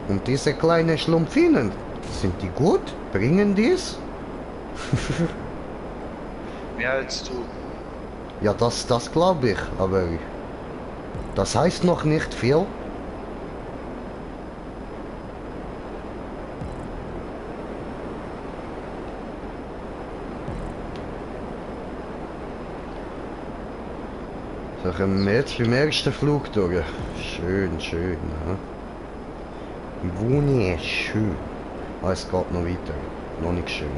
Und diese kleinen Schlumpfinen, sind die gut? Bringen die's? Mehr als du. Ja, das glaube ich, aber das heißt noch nicht viel. So kommen wir jetzt beim ersten Flug durch. Schön, schön. Ja. Wunderschön. Ah, es geht noch weiter. Noch nicht schön.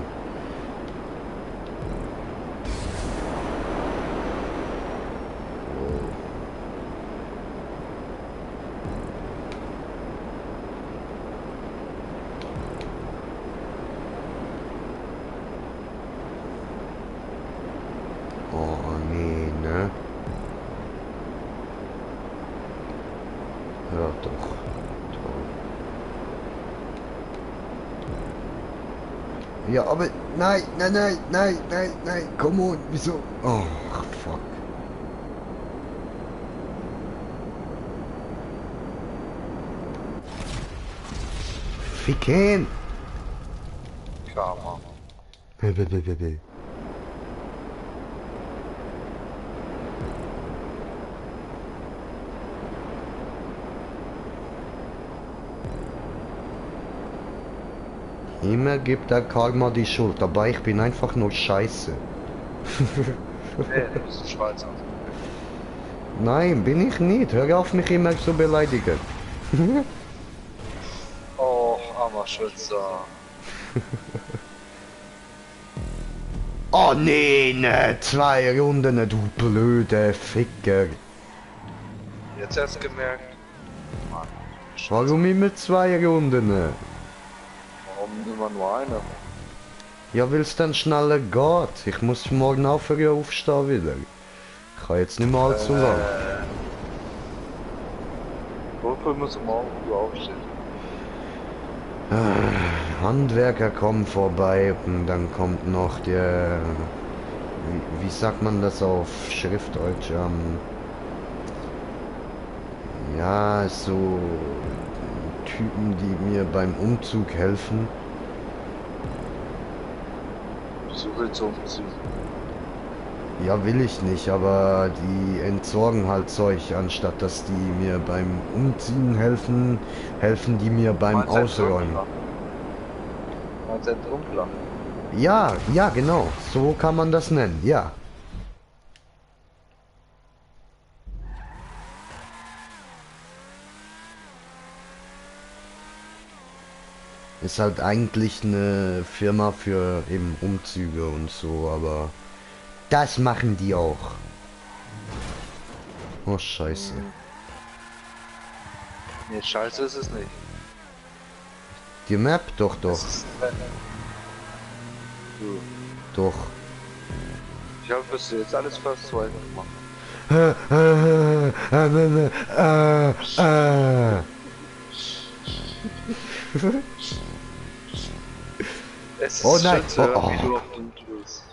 Oh nee, ne? Ja doch. Toll. Ja, aber nein, nein, nein, nein, nein, nein, komm on, wieso? Oh, fuck. Ficken! Karma. Blablabla. Immer gibt der Karma die Schuld, aber ich bin einfach nur scheiße. Hey, du bist ein Schweizer. Nein, bin ich nicht. Hör auf mich immer zu beleidigen. Och, armer Schwitzer. Oh nee, ne, 2 Runden, du blöde Ficker. Jetzt erst gemerkt. Mann. Warum immer 2 Runden? Warum immer nur eine? Ja, weil es dann schneller geht. Ich muss morgen auch früh aufstehen wieder. Ich kann jetzt nicht mehr allzu lang. Wofür muss morgen früh aufstehen? Handwerker kommen vorbei und dann kommt noch der, wie sagt man das auf Schriftdeutsch? Ja, so Typen, die mir beim Umzug helfen. Wieso willst du umziehen? Ja, will ich nicht, aber die entsorgen halt Zeug, anstatt dass die mir beim Umziehen helfen, helfen die mir beim Meinst du ein Ausräumen. Trunkler? Meinst du ein Trunkler? Ja, ja, genau, so kann man das nennen, ja. Ist halt eigentlich eine Firma für eben Umzüge und so, aber das machen die auch. Oh, scheiße. Nee, scheiße ist es nicht. Die Map? Doch, doch, Es ist ein Rennen. Du, doch. ich habe bis jetzt alles First Try gemacht. Es ist Oh nein, schön zu hören, oh, wie oh. du auf dem tust.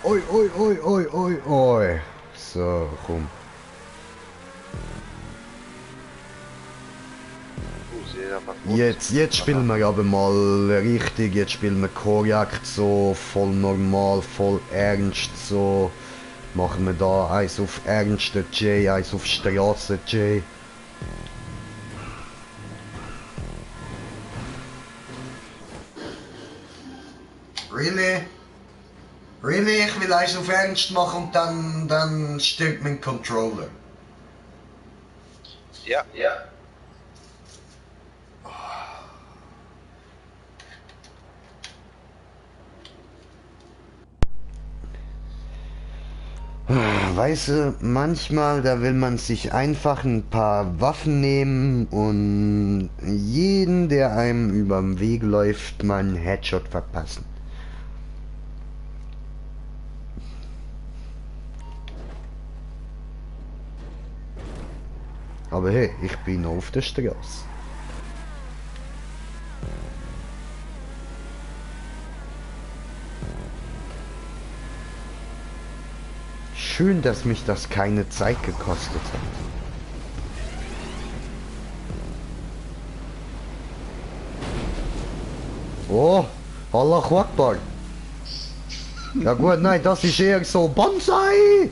Oi, oi, oi, oi, oi, oi. So, rum. Jetzt spielen wir aber mal richtig, jetzt spielen wir korrekt, so voll normal, voll ernst, so. Machen wir da eins auf ernste J, eins auf Straße J. Really? Really? Ich will eins auf ernst machen und dann stirbt mein Controller. Ja, ja. Weißt du, manchmal, da will man sich einfach ein paar Waffen nehmen und jeden, der einem überm Weg läuft, mal einen Headshot verpassen. Aber hey, ich bin auf der Straße. Schön, dass mich das keine Zeit gekostet hat. Oh, Allahu Akbar. Ja gut, nein, das ist eher so Bonsai.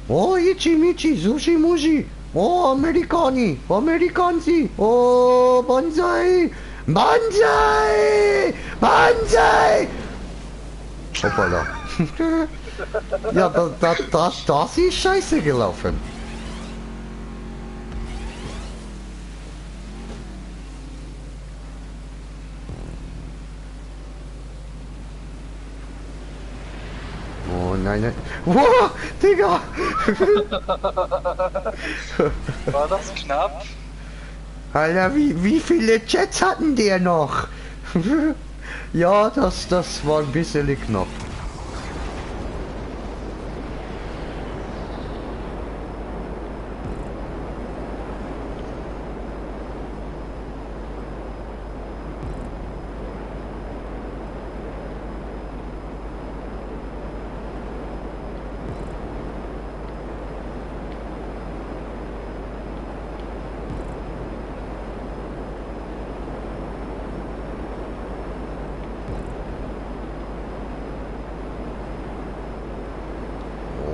Oh, Ichi Michi, Sushi Mushi. Oh, Amerikani, Amerikansi. Oh, Bonsai. Bonsai! Bonsai! Hoppala. Ja, das ist scheiße gelaufen. Oh nein, nein. Wow, Digga! War das knapp? Alter, wie viele Jets hatten der noch? Ja, das war ein bisschen knapp.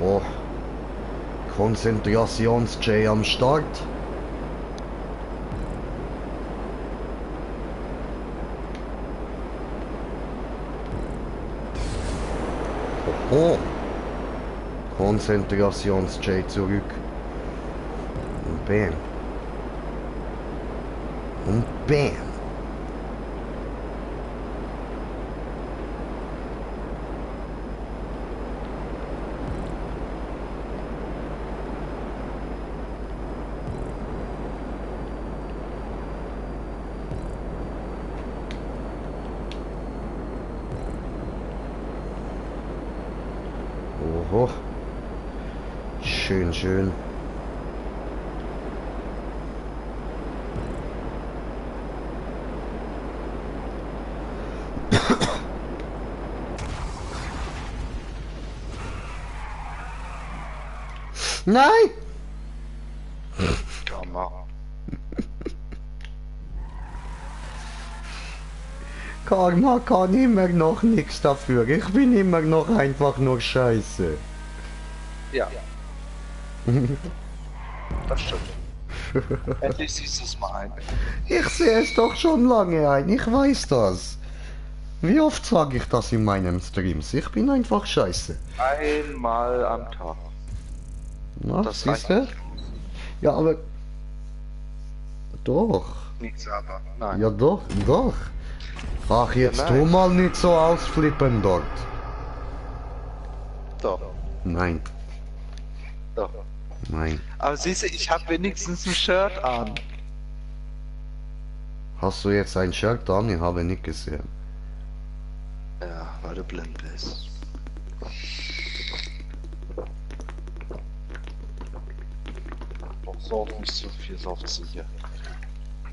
Oh, Konzentrations-J am Start. Oh, Konzentrations-J zurück. Und bam. Und bam. Oh. Schön, schön. Nein! Komm mal. Karma kann immer noch nichts dafür. Ich bin immer noch einfach nur scheiße. Ja. Das stimmt. Endlich siehst du es mal ein. Ich sehe es doch schon lange ein, ich weiß das. Wie oft sage ich das in meinen Streams? Ich bin einfach scheiße. Einmal am Tag. Na, Das siehst reicht du? nicht. Ja, aber... Doch. Nichts aber. Nein. Ja, doch, doch. Ach, jetzt Ja, tu nein. mal nicht so ausflippen dort. Doch. Nein, Doch. nein. Aber siehst du, ich habe wenigstens ein Shirt an. Hast du jetzt ein Shirt an? Ich habe nicht gesehen. Ja, weil du blind bist. Doch so nicht so viel Saufzieher.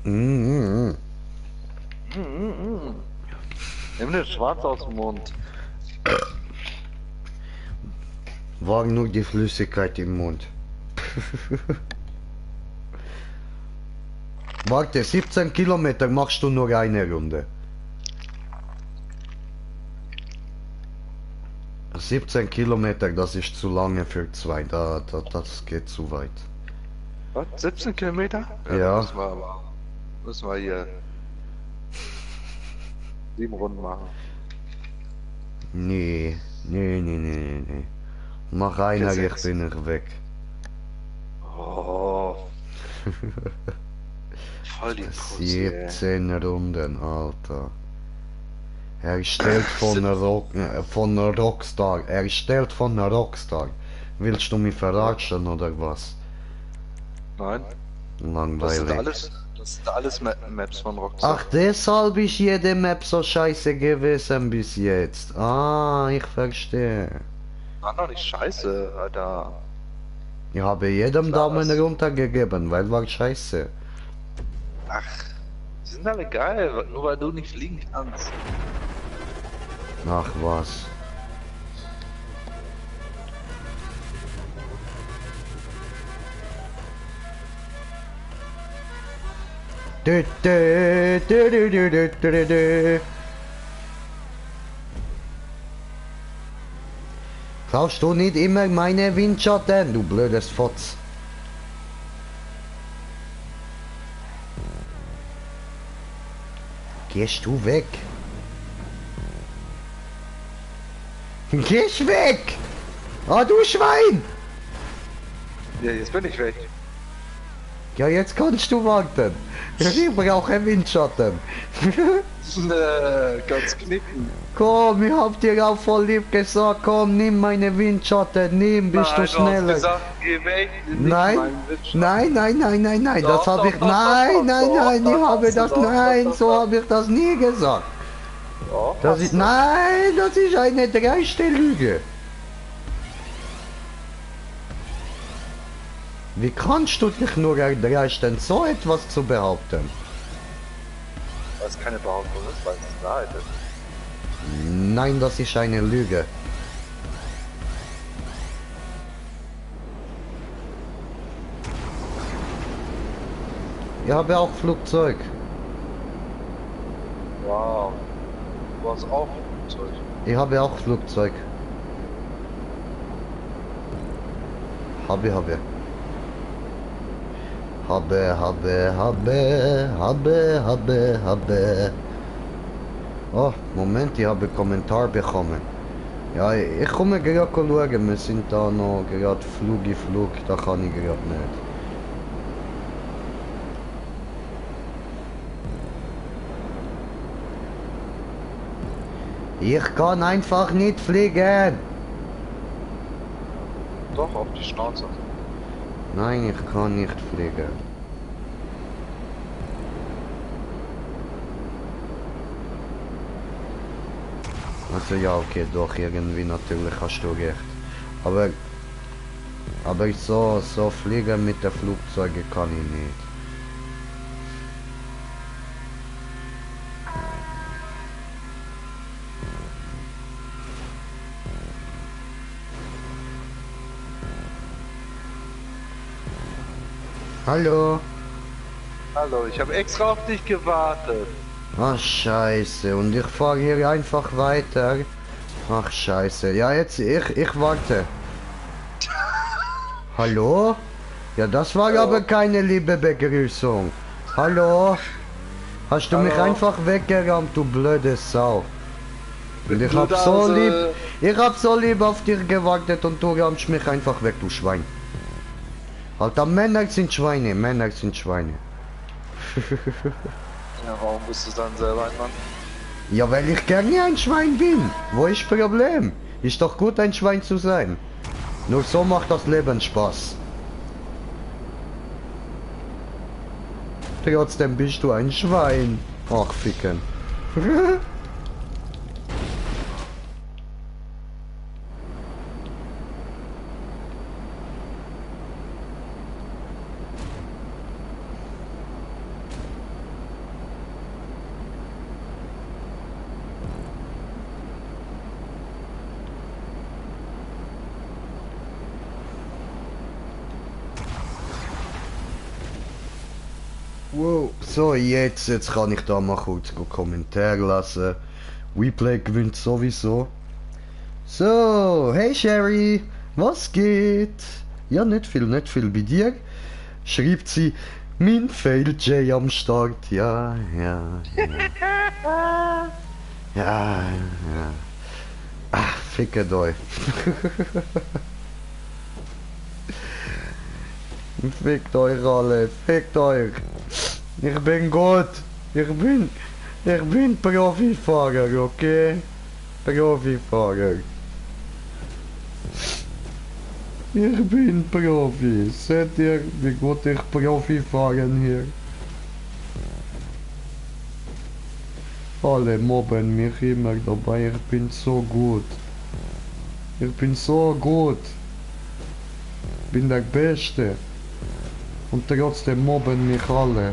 Mhm. Nimm den Schwarz aus dem Mund. War nur die Flüssigkeit im Mund. Warte, 17 Kilometer machst du nur eine Runde. 17 Kilometer, das ist zu lange für zwei, das geht zu weit. Was? 17 Kilometer? Ja. Müssen wir hier 7 Runden machen. Nee, nee. Mach einer, ich Gesetz. bin ich weg. Oh. Voll die Pussy, ey. 17 Runden, Alter. Erstellt von Rockstar. Erstellt von Rockstar. Willst du mich verarschen oder was? Nein, Langweilig. das sind alles Maps von Rockstar. Ach, deshalb ist jede Map so scheiße gewesen bis jetzt. Ah, ich verstehe. War doch nicht scheiße, Alter. Ich habe jedem Klar, Daumen das- runter gegeben, weil war scheiße. Ach, die sind alle geil, nur weil du nicht fliegen kannst. Ach was. Du, du, du, du, du, du, du, du. Kaufst du nicht immer meine Windschatten, du blödes Fotz? Gehst du weg? Gehst weg! Ah, du Schwein! Ja, jetzt bin ich weg. Ja, jetzt kannst du warten. Ich brauche Windschatten. Ganz knicken. Komm, ich hab dir auch voll lieb gesagt, komm, nimm meine Windschatten, nimm, bist Nein, du hast schneller. gesagt, geh weg. nimm Nein, meinen Witz. nein, Doch, das habe doch, ich, doch, nein, doch, doch, nein, doch, ich doch, habe hast du das, doch, nein, doch, so doch. habe ich das nie gesagt. Doch, Das hast ist, du. nein, das ist eine dreiste Lüge. Wie kannst du dich nur erdreisten, so etwas zu behaupten? Weil es keine Behauptung ist, weil es Wahrheit ist. Nein, das ist eine Lüge. Ich habe auch Flugzeug. Wow. Du hast auch Flugzeug. Ich habe auch Flugzeug. Habe. Oh, Moment, ich habe Kommentar bekommen. Ja, ich komme gerade schauen, wir sind da noch gerade Flug, da kann ich gerade nicht. Ich kann einfach nicht fliegen. Doch, auf die Schnauze. Nein, ich kann nicht fliegen. Also ja, okay, doch, irgendwie natürlich hast du recht. Aber ich so fliegen mit der Flugzeuge kann ich nicht. Hallo? Hallo, ich habe extra auf dich gewartet. Ach scheiße, und ich fahre hier einfach weiter. Ach scheiße, ja jetzt ich warte. Hallo? Ja, das war aber keine liebe Begrüßung. Hallo? Hast du mich Hallo? einfach weggerammt, du blöde Sau. Und ich hab Blödase. so lieb auf dich gewartet und du rammst mich einfach weg, du Schwein. Alter, Männer sind Schweine, Männer sind Schweine. Ja, warum bist du dann selber ein Mann? Ja, weil ich gerne ein Schwein bin. Wo ist das Problem? Ist doch gut, ein Schwein zu sein. Nur so macht das Leben Spaß. Trotzdem bist du ein Schwein. Ach, ficken. Wow, so jetzt kann ich da mal kurz einen Kommentar lassen. WePlay gewinnt sowieso. So, hey Sherry, was geht? Ja, nicht viel bei dir. Schreibt sie, mein Fail J am Start. Ja. Ja. Ach, fickt euch. Fickt euch alle, fickt euch. Ich bin gut. Ich bin Profifahrer, okay? Profifahrer. Ich bin Profi. Seht ihr, wie gut ich Profi fahren hier? Alle mobben mich immer dabei. Ich bin so gut. Ich bin so gut. Bin der Beste. Und trotzdem mobben mich alle.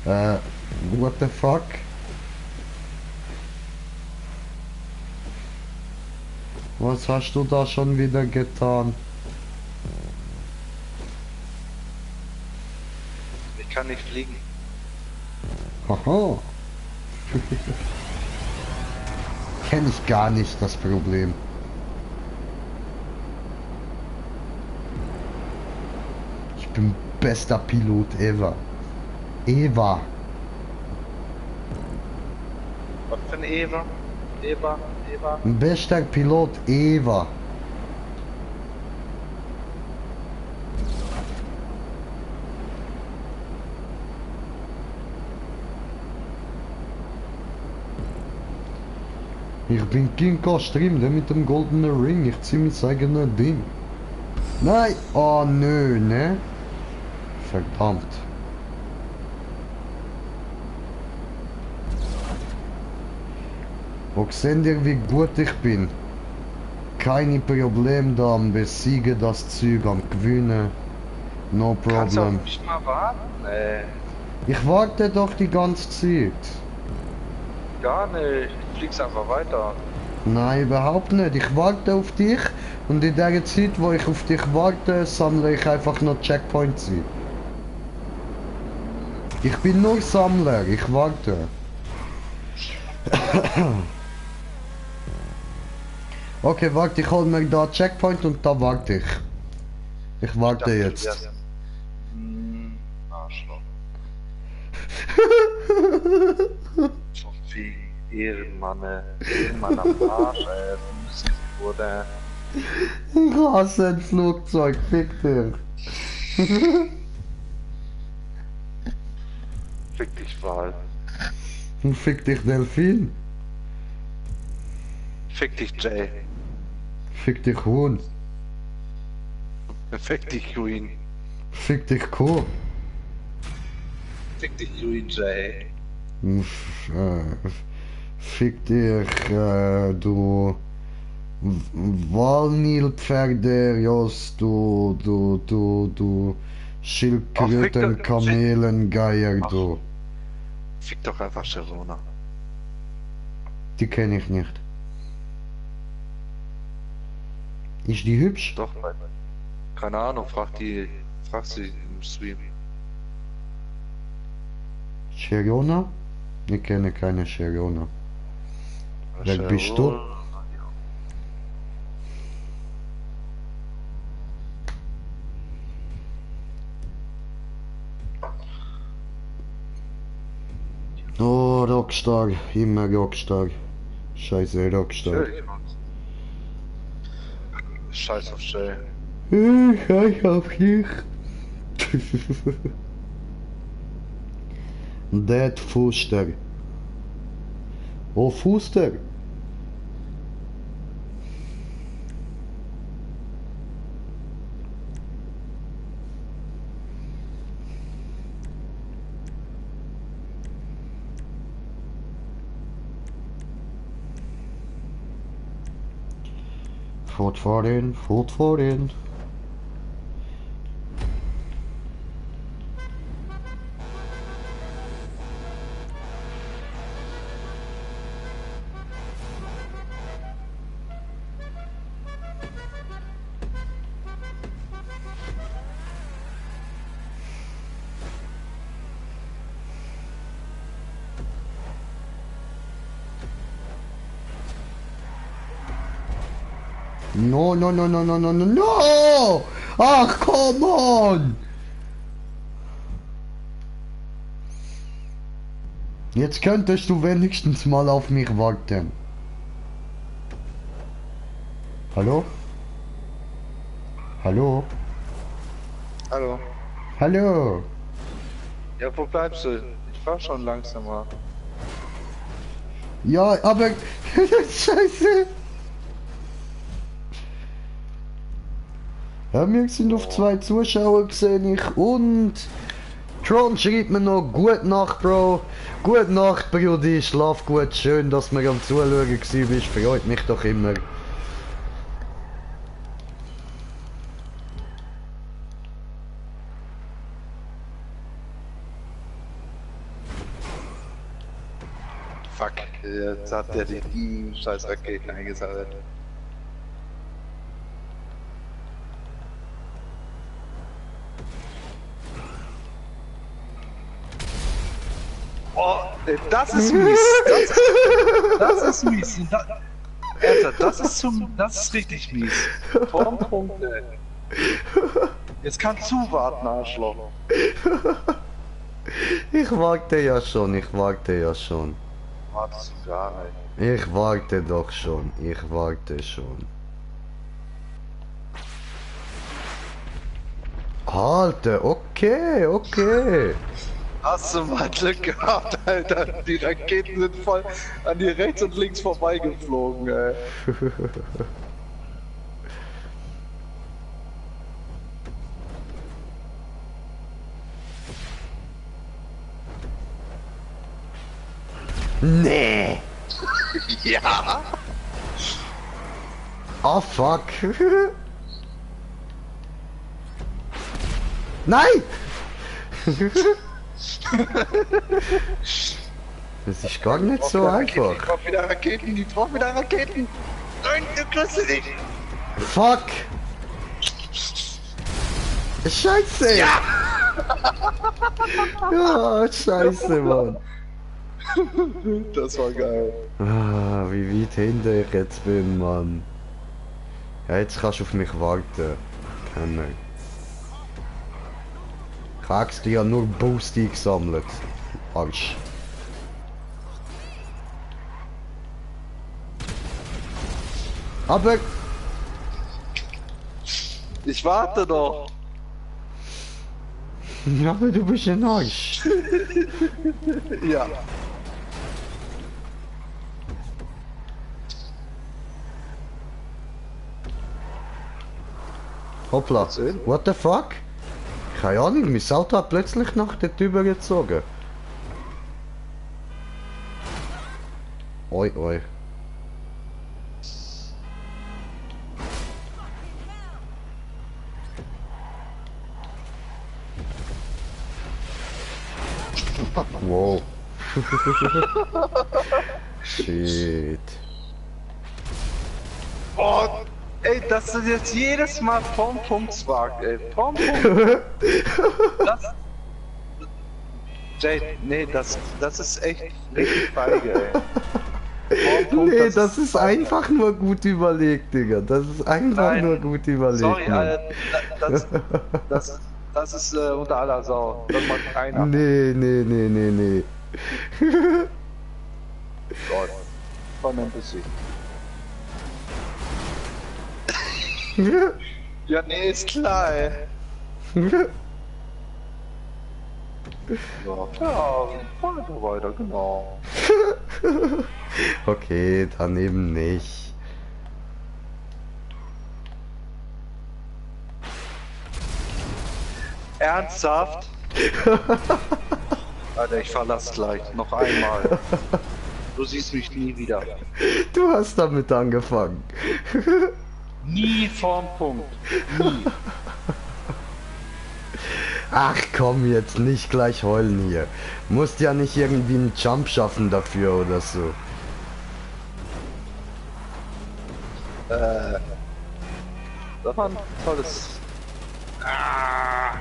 What the fuck? Was hast du da schon wieder getan? Ich kann nicht fliegen. Haha. Kenn ich gar nicht das Problem. Ich bin bester Pilot ever. Eva. Was für ein Eva? Eva? Bester Pilot ever. Ich bin King Kostrim, der mit dem goldenen Ring. Ich zieh mein eigenes Ding. Nein! Oh nö, ne? Verdammt. Wo seht ihr, wie gut ich bin? Keine Probleme da am Besiegen das Zeug, am Gewinnen. No Kannst du auf problem. mich mal warten? Nee, Ich warte doch die ganze Zeit. gar nicht. Du fliegst einfach weiter. Nein, überhaupt nicht. Ich warte auf dich und in der Zeit, wo ich auf dich warte, sammle ich einfach noch Checkpoints ein. Ich bin nur Sammler, ich warte. Okay, warte, ich hol mir da Checkpoint und da warte ich. Ich warte dachte, du jetzt. wärst- Arschloch. So viel Ehrenmann, Ehrenmann am Arsch, ey. Oder? Ich hasse ein Flugzeug, fick dich. Fick dich, Wal. Und fick dich, Delfin. Fick dich, Jay. Fick dich, Huhn. Fick dich, Queen. Fick dich, Kuh. Fick dich, Queen, Jay. Fick dich, du Walnilpferde, Jos, du Schildkröten, Ach, Kamelen, Geier, Ach. du. Fick doch einfach Sharona. Die kenne ich nicht. Ist die hübsch? Doch, keine Ahnung, frag sie im Stream. Sharona? Ich kenne keine Sharona. Wer bist du? Oh, Rockstar, immer Rockstar. Scheiße, Rockstar. Scheiß auf Shay. Scheiß auf dich. Dead Fuster. Oh, Fuster. Fortfahren, fortfahren. No, no, no, no, no, no, no, no! Ach, come on! Jetzt könntest du wenigstens mal auf mich warten. Hallo? Hallo? Hallo. Hallo? Ja, wo bleibst du? Ich fahr schon langsamer. Ja, aber... Scheiße! Ja, wir sind auf 2 Zuschauer gesehen, ich und... Tron schreibt mir noch, gute Nacht, Bro. Gute Nacht, Brudi, schlaf gut, schön, dass wir am Zuschauen gewesen bist, freut mich doch immer. Fuck, jetzt hat der die scheiß Raketen eingesammelt. Oh, das ist mies. Das ist mies. Alter, das ist richtig mies. Vorm Punkt, ey. Jetzt kannst du warten, Arschloch. Ich warte ja schon, ich warte ja schon. Wartest du gar nicht. Ich warte doch schon, ich warte schon. Alter, okay, okay. Hast du mal Glück gehabt, Alter. Die Raketen sind voll an dir rechts und links vorbeigeflogen, ey. Nee. Ja. Oh fuck. Nein! Das ist gar nicht so einfach. Die braucht wieder Raketen, die braucht wieder Raketen. Nein, du kriegst sie nicht. Fuck! Scheiße! Ja! Ja, scheiße, Mann. Das war geil. Ah, wie weit hinter ich jetzt bin, Mann. Ja, jetzt kannst du auf mich warten. Kenner. Ich habe dir ja nur Boost eingesammelt. Arsch. Aber... Ich warte doch. Ja, aber du bist ein Arsch. Ja. Hoppla. What the fuck? Keine Ahnung, mein Auto hat plötzlich nach dort übergezogen. Oi, oi. Wow. Shit. Oh, ey, dass du jetzt jedes Mal vorm Punkt wagt, ey. Vorm Punkt. Das. Jay, nee, das ist echt richtig feige, ey. Vorm Punkt, Nee, das ist einfach nur gut überlegt, Digga. Das ist einfach Nein. nur gut überlegt. Sorry, Mann. Alter, das ist unter aller Sau. Das macht keiner. Nee. Gott. Von ein bisschen. Ja, nee, ist klar, ey. Ja, weiter, genau. Okay, dann eben nicht. Ernsthaft? Alter, ich verlass gleich. Noch einmal. Du siehst mich nie wieder. Du hast damit angefangen. Nie vorm Punkt. Nie. Ach komm, jetzt nicht gleich heulen hier. Musst ja nicht irgendwie einen Jump schaffen dafür oder so. Das war ein tolles. Ah.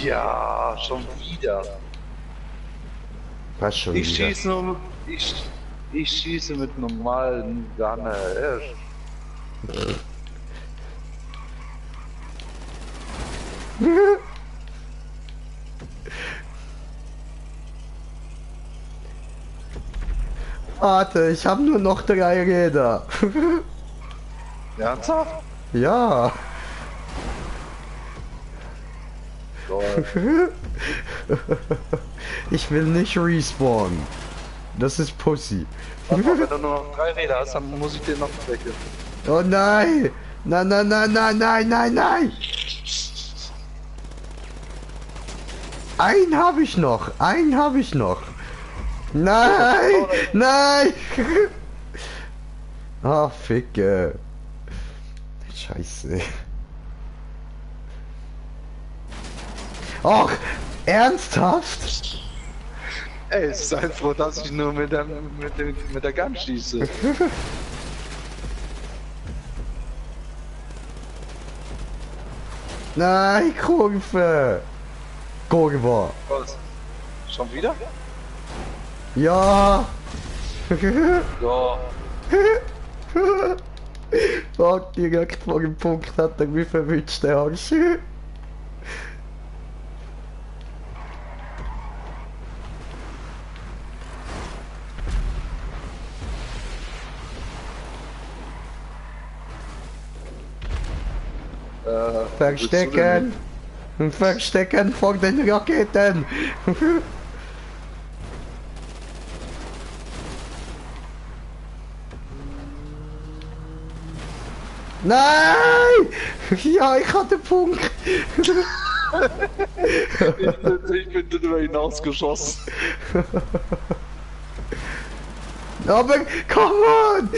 Ja, schon wieder. Passt schon Ich wieder. schieße nur. Ich schieße mit normalen Gunner. Warte, ich habe nur noch 3 Räder. Ernsthaft? Ja. Toll. Ich will nicht respawnen. Das ist Pussy. Warte mal, wenn du nur noch 3 Räder hast, dann muss ich dir noch welche. Oh nein! Nein! Einen habe ich noch! Nein! Ah, Ficke. Scheiße. Och, ernsthaft? Ey, sei froh, dass ich nur mit der Gun schieße. Nein, Kurve! Kurve! Was? Schon wieder? Ja! Ja. Fuck, direkt vor dem Punkt hat er mich verwünscht, der Arsch. Verstecken! Verstecken vor den Raketen! Nein! Ja, ich hatte Punkt! Ich bin drüber hinausgeschossen. Aber, come on!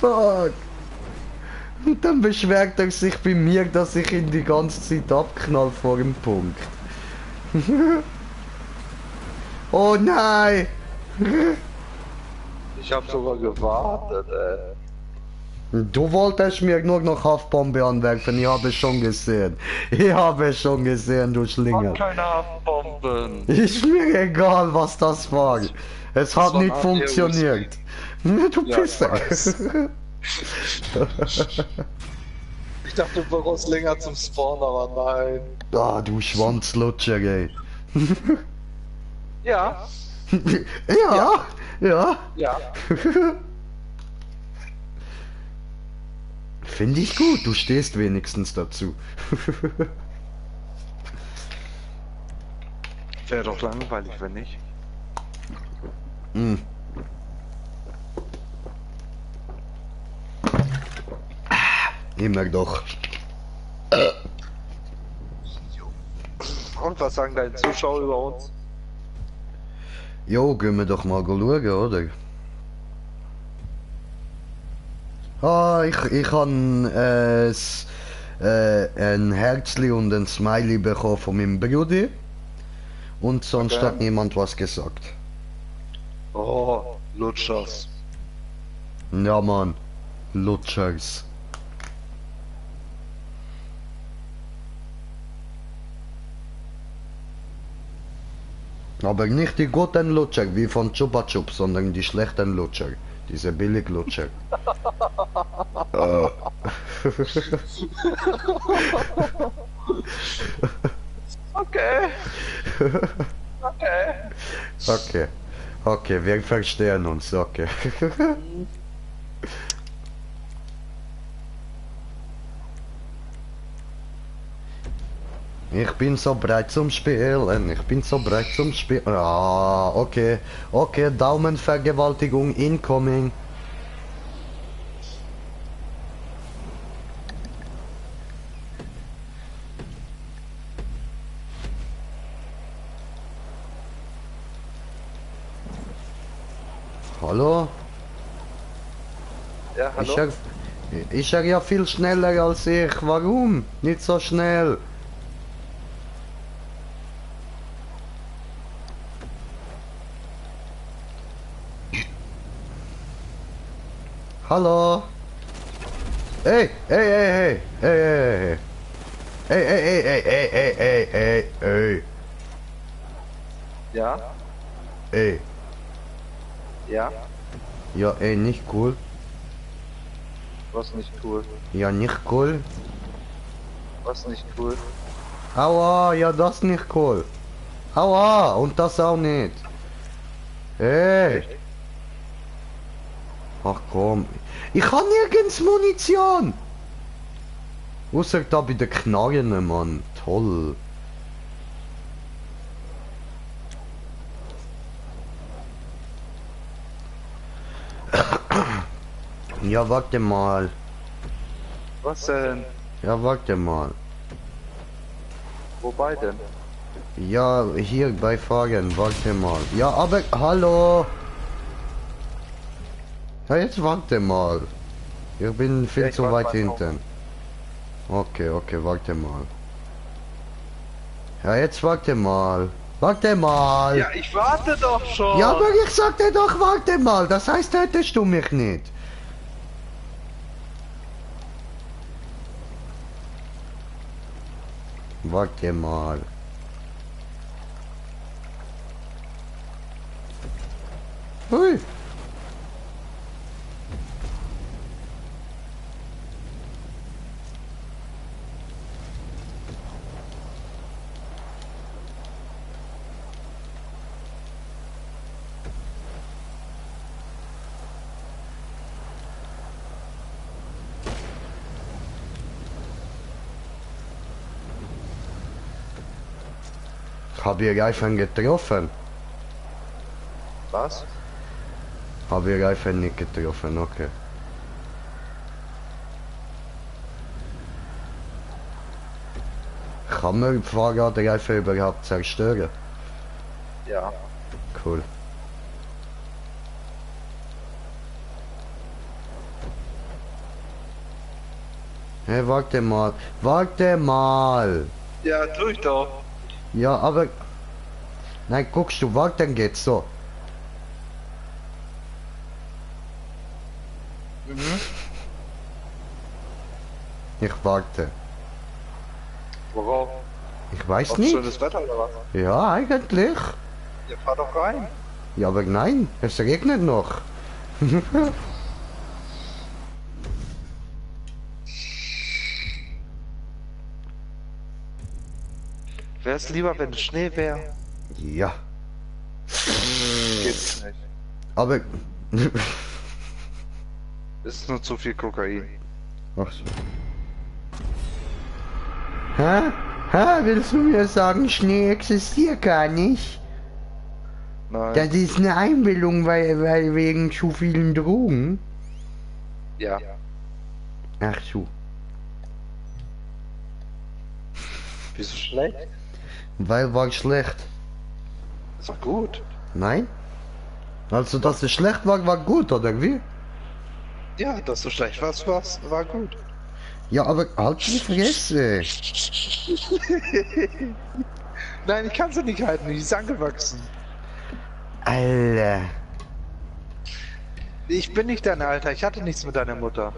Fuck! Und dann beschwert er sich bei mir, dass ich ihn die ganze Zeit abknall vor dem Punkt. Oh nein! Ich hab sogar gewartet, ey. Du wolltest mir nur noch Haftbombe anwerfen, ich habe es schon gesehen. Ich habe es schon gesehen, du Schlinger. Keine Haftbomben. Ist mir egal, was das war. Es hat war nicht ein funktioniert. Du Ja, Pisser. Ich dachte, du brauchst länger zum Spawn, aber nein. Ah, du Schwanzlutscher, ey. Ja, Ja. ja. Finde ich gut, du stehst wenigstens dazu. Wäre doch langweilig, wenn nicht. Hm. Immer doch. Und was sagen deine Zuschauer über uns? Jo, gehen wir doch mal schauen, oder? Ah, ich han ein Herzli und ein Smiley bekommen von meinem Bruder. Und sonst Okay. hat niemand was gesagt. Oh, Lutschers. Ja, Mann. Lutschers. Aber nicht die guten Lutscher wie von Chupa Chup, sondern die schlechten Lutscher. Diese Billig-Lutscher. Okay. Okay. Okay. Okay, wir verstehen uns, okay. Ich bin so bereit zum Spielen, ich bin so bereit zum Spielen. Ah, okay. Okay, Daumenvergewaltigung incoming. Hallo? Ja, hallo? Ich sag ja viel schneller als ich. Warum? Nicht so schnell. Hallo? Hey, hey, hey, hey, hey, hey, hey, hey, hey, hey, hey, hey, hey, hey, hey, Ja? hey. Ja? Ja, ey, nicht cool. Was nicht cool? Ja, nicht cool. Was nicht cool? Aua, ja, das nicht cool. Aua, und das auch nicht. Hey. Echt? Ach komm. Ich habe nirgends Munition. Außer da bei den Knarren, Mann. Toll. Ja, warte mal. Was denn? Ja, warte mal. Wobei denn? Ja, hier bei Fahren, warte mal. Ja, aber hallo. Ja, jetzt warte mal. Ich bin viel Ja, ich zu warte weit mal hinten. Okay, okay, warte mal. Ja, jetzt warte mal. Warte mal. Ja, ich warte doch schon! Ja, aber ich sagte doch, warte mal. Das heißt, hättest du mich nicht. Warte mal. Hui. Habe ich Reifen getroffen? Was? Habe ich Reifen nicht getroffen, okay. Kann man Fahrradreifen überhaupt zerstören? Ja. Cool. Hey, warte mal. Warte mal. Ja, tu ich doch. Ja, aber... Nein, guckst du, warten geht's so. Ich warte. Worauf? Ich weiß Auf nicht. schönes Wetter oder was? Ja, eigentlich. Ja, fahr doch rein. Ja, aber nein, es regnet noch. Wäre es lieber, wenn es Schnee wäre? Ja, Geht's nicht. aber... Ist nur zu viel Kokain. Ach so. Hä? Hä? Willst du mir sagen, Schnee existiert gar nicht? Nein. Das ist eine Einbildung, weil wegen zu vielen Drogen. Ja. Ach so. Wieso schlecht? Weil war schlecht. Ist doch gut. Nein? Also, dass es schlecht war, war gut, oder wie? Ja, dass du schlecht warst, war gut. Ja, aber halt die Fresse. Nein, ich kann sie nicht halten, die ist angewachsen. Alter. Ich bin nicht dein Alter, ich hatte nichts mit deiner Mutter.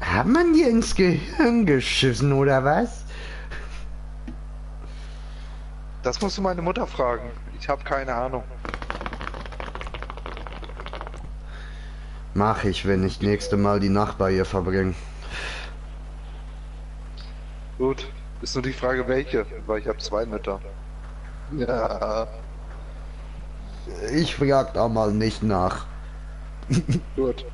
Hat man dir ins Gehirn geschissen, oder was? Das musst du meine Mutter fragen. Ich habe keine Ahnung. Mach ich, wenn ich nächste Mal die Nacht bei ihr verbringe. Gut, ist nur die Frage welche, weil ich habe 2 Mütter. Ja, Ich frag da mal nicht nach. gut.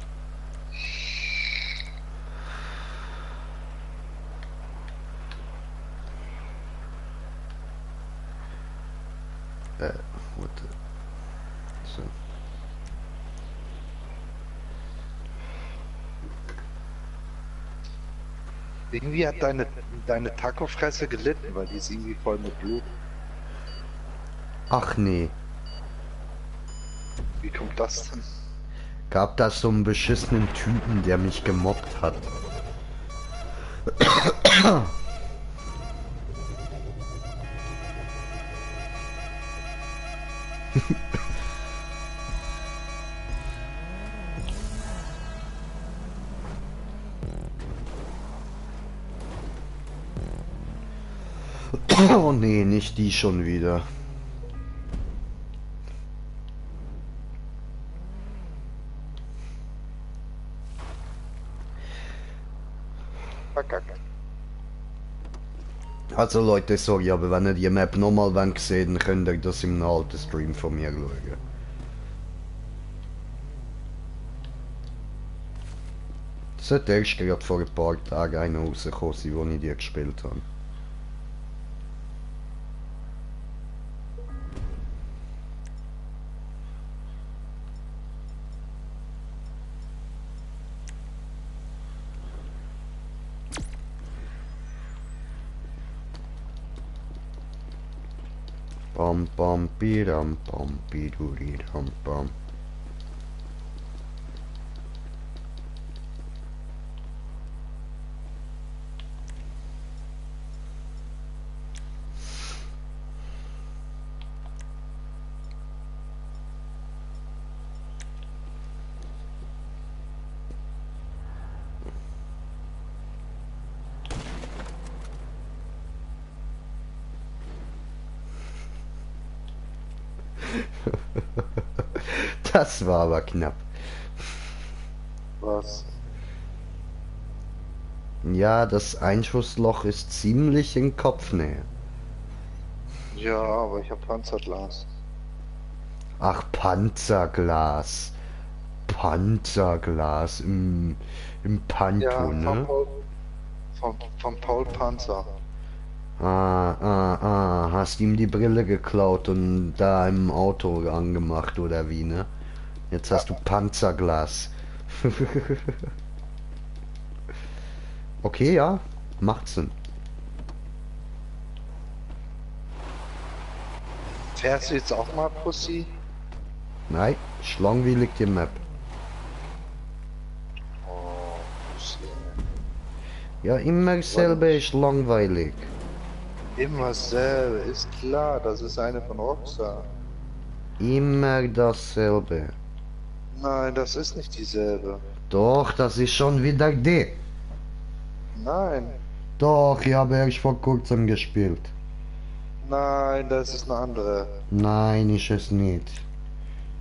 Warte. So. Irgendwie hat deine Taco-Fresse gelitten, weil die ist irgendwie voll mit Blut. Ach nee. Wie kommt das denn? Gab das so einen beschissenen Typen, der mich gemobbt hat. Oh nee, nicht die schon wieder. Verkackt. Also Leute, sorry, aber wenn ihr die Map nochmal seht, dann könnt ihr das im alten Stream von mir schauen. Es sollte erst gerade vor ein paar Tagen einer rausgekommen sein, wo ich die gespielt habe. Bam bam bidam bam biduridam bam. Das war aber knapp. Was? Ja, das Einschussloch ist ziemlich in Kopfnähe. Ja, aber ich habe Panzerglas. Ach, Panzerglas. Panzerglas im Panto, Ja, von ne? Paul, von Paul Panzer. Hast ihm die Brille geklaut und da im Auto angemacht, oder wie, ne? Jetzt hast du Panzerglas. Okay, ja, macht Sinn. Fährst du jetzt auch mal Pussy? Nein, ist langweilig die Map. Oh, Pussy. Ja, immer selber ist langweilig. Immer selber, ist klar, das ist eine von Rockstar. Immer dasselbe. Nein, das ist nicht dieselbe. Doch, das ist schon wieder die. Nein, Doch, ich habe erst vor kurzem gespielt. nein, das ist eine andere. Nein, ist es nicht.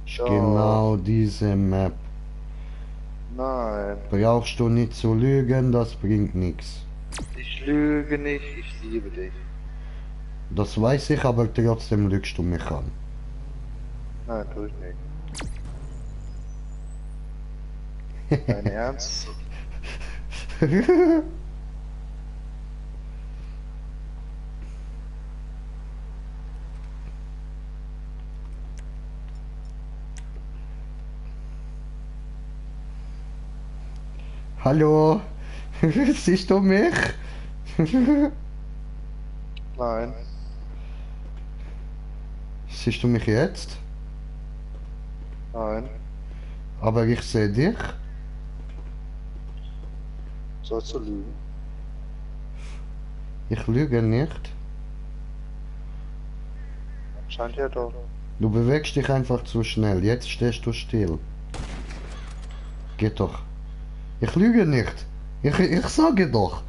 Ist Doch. genau diese Map. Nein, Brauchst du nicht zu lügen, das bringt nichts. ich lüge nicht, ich liebe dich. Das weiß ich, aber trotzdem lügst du mich an. Nein, tue ich nicht. Dein Ernst? Hallo? Siehst du mich? Nein, Siehst du mich jetzt? nein, Aber ich sehe dich. Sollst du lügen? Ich lüge nicht. Scheint ja doch. Du bewegst dich einfach zu schnell. Jetzt stehst du still. Geht doch. Ich lüge nicht. Ich sage doch.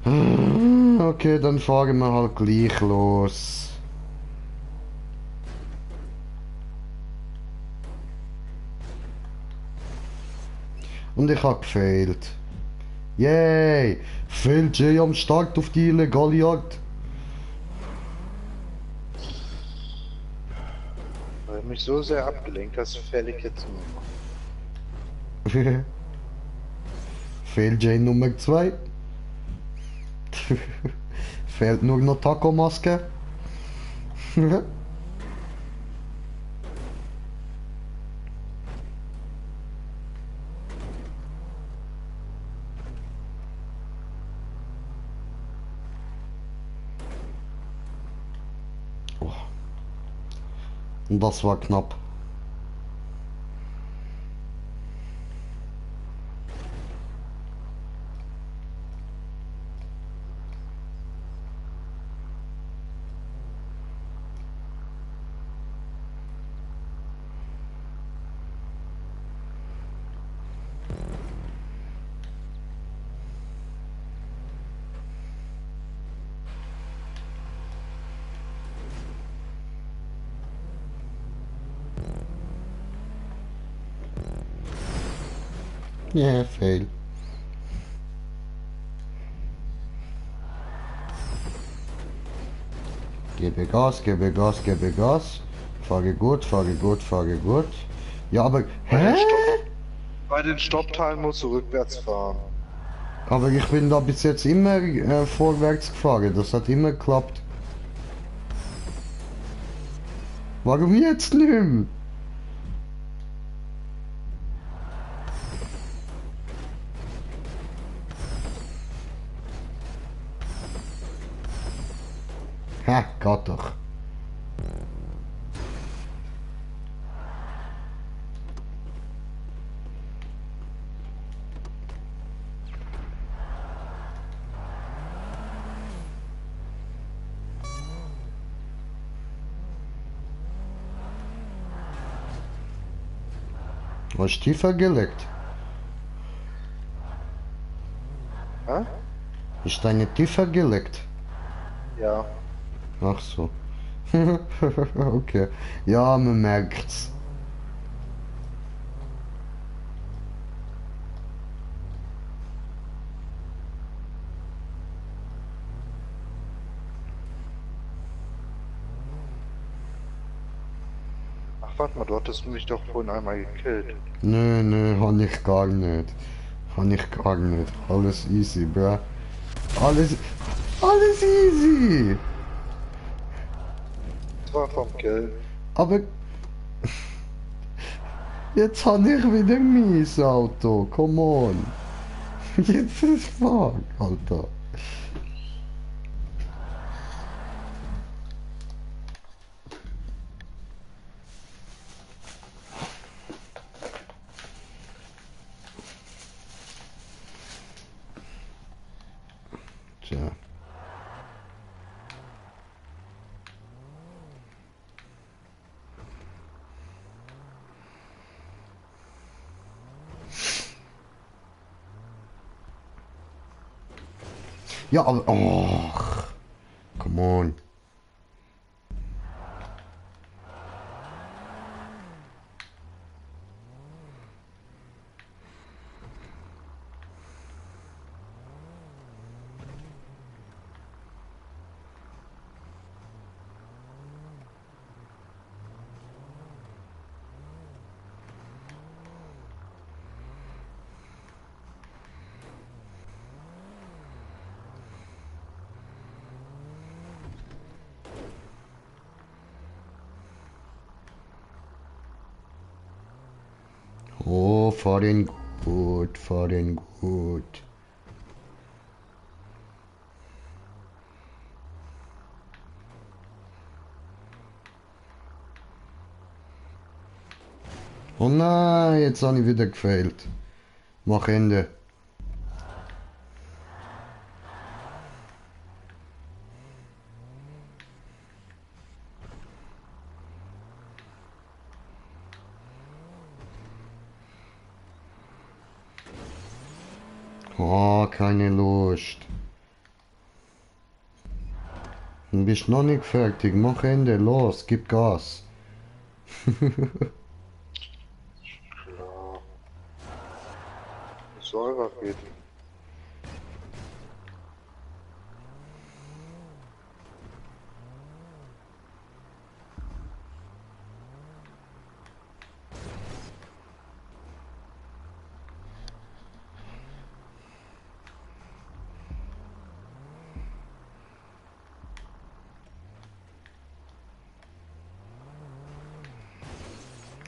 Okay, dann fahren wir halt gleich los. Und ich hab gefailt. Yay! Fehlt Jay am Start auf die illegale Jagd. Weil du mich so sehr abgelenkt hast, fäll ich jetzt nur noch. Fail Jay Nummer 2. Fehlt nur noch Taco-Maske. Oh. Und das war knapp. Ja, fail. Gebe Gas, gebe Gas, gebe Gas. Fahre gut, fahre gut, fahre gut. Ja, aber... Hä? Bei den Stoppteilen musst du rückwärts fahren. Aber ich bin da bis jetzt immer vorwärts gefahren. Das hat immer geklappt. Warum jetzt nicht mehr? Ha, geht doch. Was tiefer gelegt? Hä? Ist deine tiefer gelegt? Ja. Ach so. Okay. Ja, man merkt's. Ach, warte mal, du hattest mich doch vorhin einmal gekillt. Nö, hab ich gar nicht. Hab ich gar nicht. Alles easy, bruh. Alles easy. Das war vom Kill. Aber... Jetzt hab ich wieder mies Auto. Come on. Jetzt ist fuck, Alter. Tja. Ja, aber... Oh, come on. Oh, fahr den gut, fahr den gut. Oh nein, jetzt habe ich wieder gefailt. Mach Ende. Oh, keine Lust. Du bist noch nicht fertig. Mach Ende. Los, gib Gas. Klar. So einfach geht.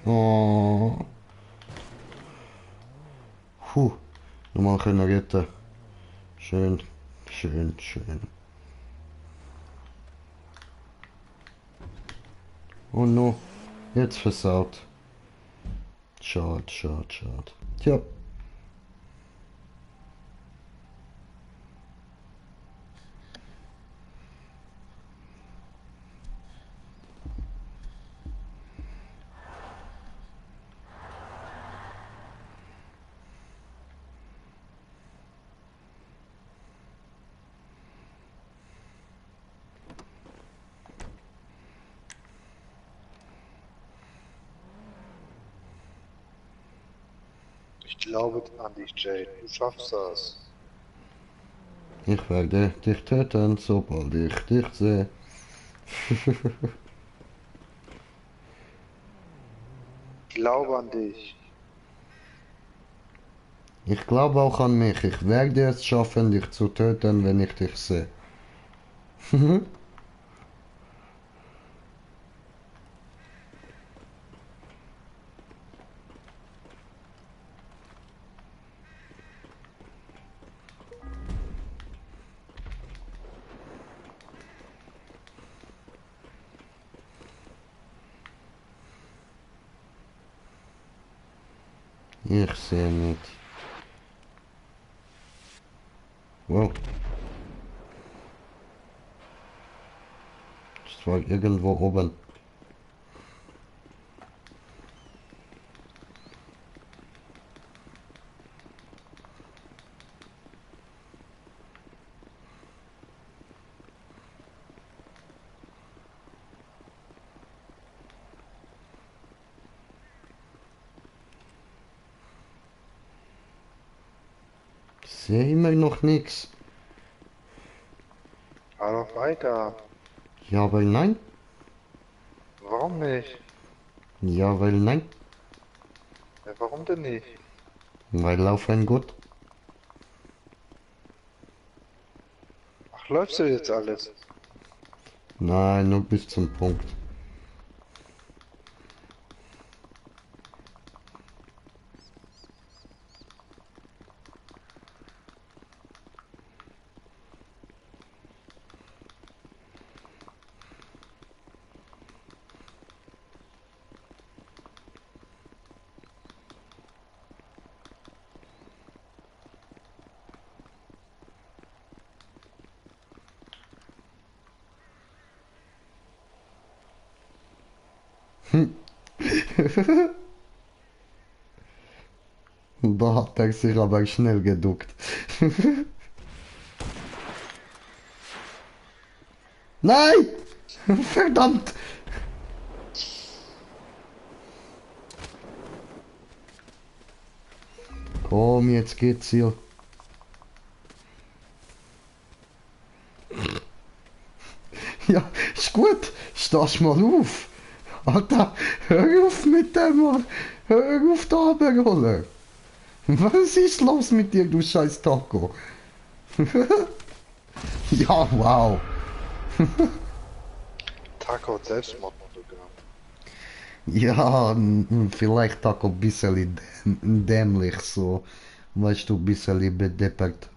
Oh. Puh. Nochmal können retten. Schön, schön, schön. Oh no. Jetzt versaut. Schade, schade, schade. Tja. Ich glaube an dich, Jade. Du schaffst das. Ich werde dich töten, sobald ich dich sehe. Ich glaube an dich. Ich glaube auch an mich. Ich werde es schaffen, dich zu töten, wenn ich dich sehe. Ich sehe nicht. Wow. Das war irgendwo oben. Ich sehe immer noch nichts. Fahr doch weiter. Ja, weil nein. Warum nicht? Ja, weil nein. Ja, warum denn nicht? Weil lauf ein Gott. Ach, läufst du jetzt alles? Nein, nur bis zum Punkt. Da hat er sich aber schnell geduckt. Nein! Verdammt! Komm, jetzt geht's hier. Ja, ist gut. Stehst mal auf. Alter, hör auf mit dem. Hör auf da runterrollen. Was ist los mit dir, du scheiß Taco? Ja, wow. Taco hat Selbstmordmotto gehabt. Ja, vielleicht auch ein bisschen dämlich so. Weißt du, ein bisschen bedeppert.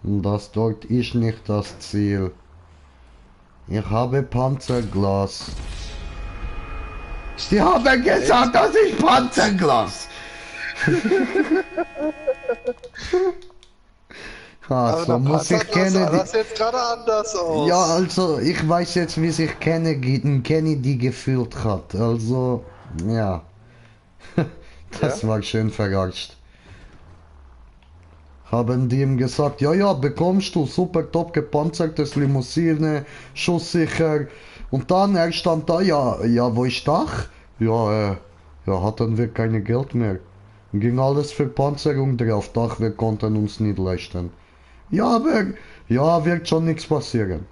Das dort ist nicht das Ziel. Ich habe Panzerglas. Sie haben gesagt, das ist Panzerglas! Aber So der muss ich Panzerglas sah Kennedy. das jetzt gerade anders aus. Ja, also ich weiß jetzt, wie sich Kennedy gefühlt hat. Also, ja. Das Ja? war schön verarscht. Haben die ihm gesagt, ja, ja, bekommst du, super top gepanzertes Limousine, schusssicher. Und dann, er stand da, ja, ja, wo ist Dach? Ja, ja, hatten wir keine Geld mehr. Ging alles für Panzerung drauf, Dach, wir konnten uns nicht leisten. Ja, aber, ja, wird schon nichts passieren.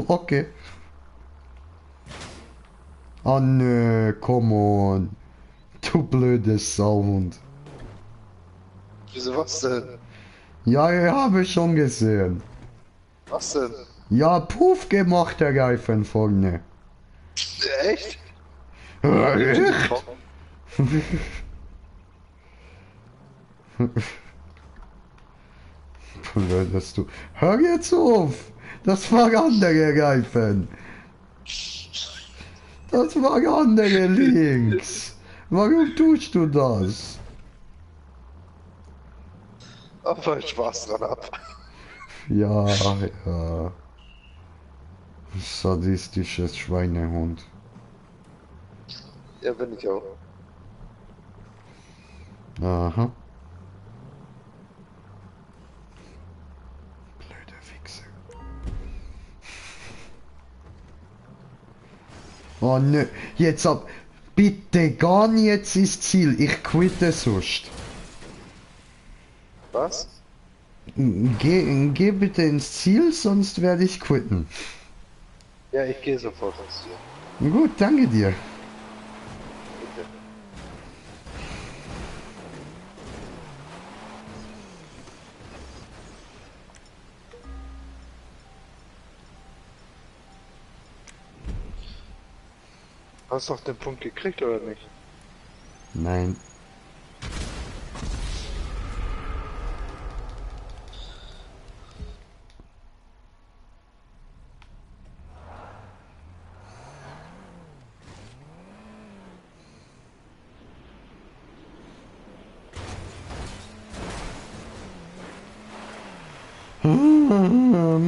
Okay. Ah, nö, come on. Du blöde Sauhund. Wieso was denn? Ja, ich habe schon gesehen. Was denn? Ja, Puff gemacht, der Reifen vorne. Echt? Echt? Blödest du. Hör jetzt auf! Das war andere Reifen. Das war andere links. Warum tust du das? Auch weil ich Spaß dran hab. Ja, ja. Sadistisches Schweinehund. Ja, bin ich auch. Aha. Blöde Wichser. Oh nö, jetzt ab. Bitte geh jetzt ins Ziel, ich quitte sonst. Was? Geh bitte ins Ziel, sonst werde ich quitten. Ja, ich gehe sofort ins Ziel. Gut, danke dir. Bitte. Hast du noch den Punkt gekriegt oder nicht? Nein.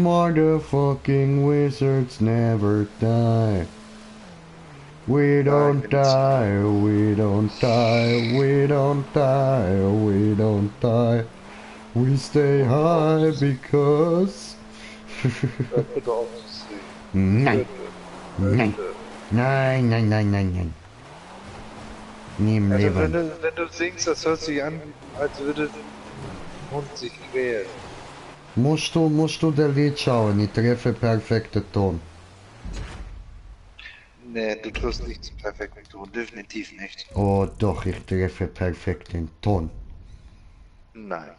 Motherfucking wizards never die. We don't die, we don't die, we don't die, we don't die. We stay high because... Hör bitte auf zu singen. Nein, Bitte. nein, Bitte. nein, nein, nein, nein, nein. Nie im Also Leben. wenn du singst, das hört sich an, als würde der Hund sich quälen. Musst du der Lied schauen, ich treffe perfekte Ton. Nee, du tust nicht zum perfekten Ton, definitiv nicht. Oh doch, ich treffe perfekt den Ton. Nein.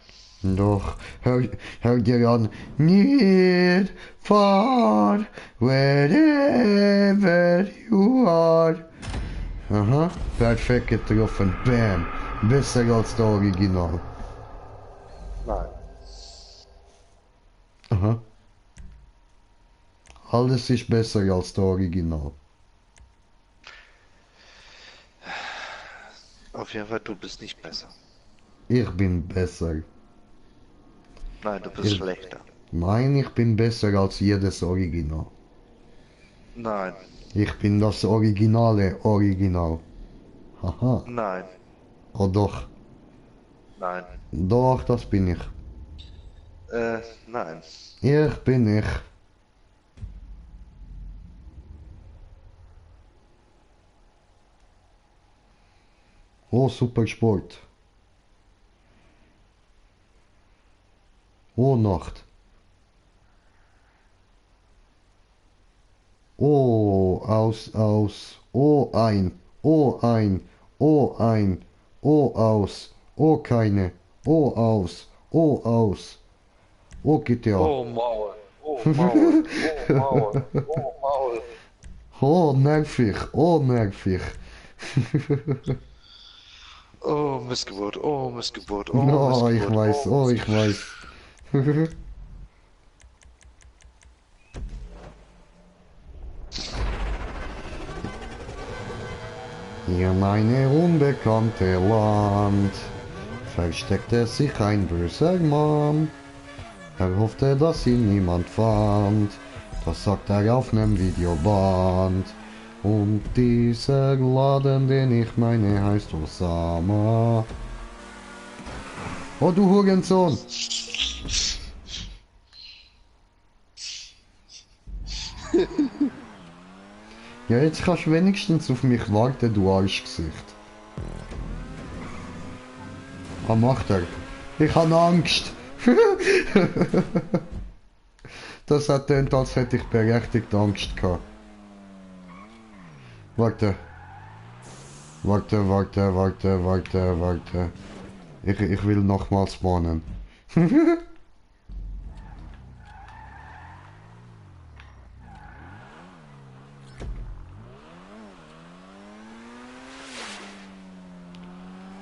Doch, hör dir an. Need for wherever you are. Aha, perfekt getroffen. Bam. Besser als der Original. Nein. Aha. Alles ist besser als der Original. Auf jeden Fall, du bist nicht besser. Ich bin besser. Nein, du bist schlechter. Nein, ich bin besser als jedes Original. Nein. Ich bin das originale Original. Haha. Nein. Oh doch. Nein. Doch, das bin ich. Nein. Ich bin ich. Oh, super Sport. Oh, Nacht. Oh, aus, aus. Oh, ein. Oh, ein. Oh, ein. Oh, aus. Oh, keine. Oh, aus. Oh, aus. Oh, GTA. Oh, Maul. Oh, Maul. Oh, Maul. Oh, Maul. Oh, nervig. Oh, nervig. Oh, Missgeburt. Oh, Missgeburt. Oh, Oh, Missgeburt. ich weiß. Oh, ich weiß. Hier in eine unbekannte Land versteckte sich ein böser Mann. Er hoffte, dass ihn niemand fand. Das sagt er auf nem Videoband. Und dieser Laden, den ich meine, heißt Osama. Oh, du Hurensohn! Ja, jetzt kannst du wenigstens auf mich warten, du Arschgesicht. Was macht er? Ich habe Angst. Das hat tönt, als hätte ich berechtigt Angst gehabt. Warte. Warte. Ich will nochmals spawnen.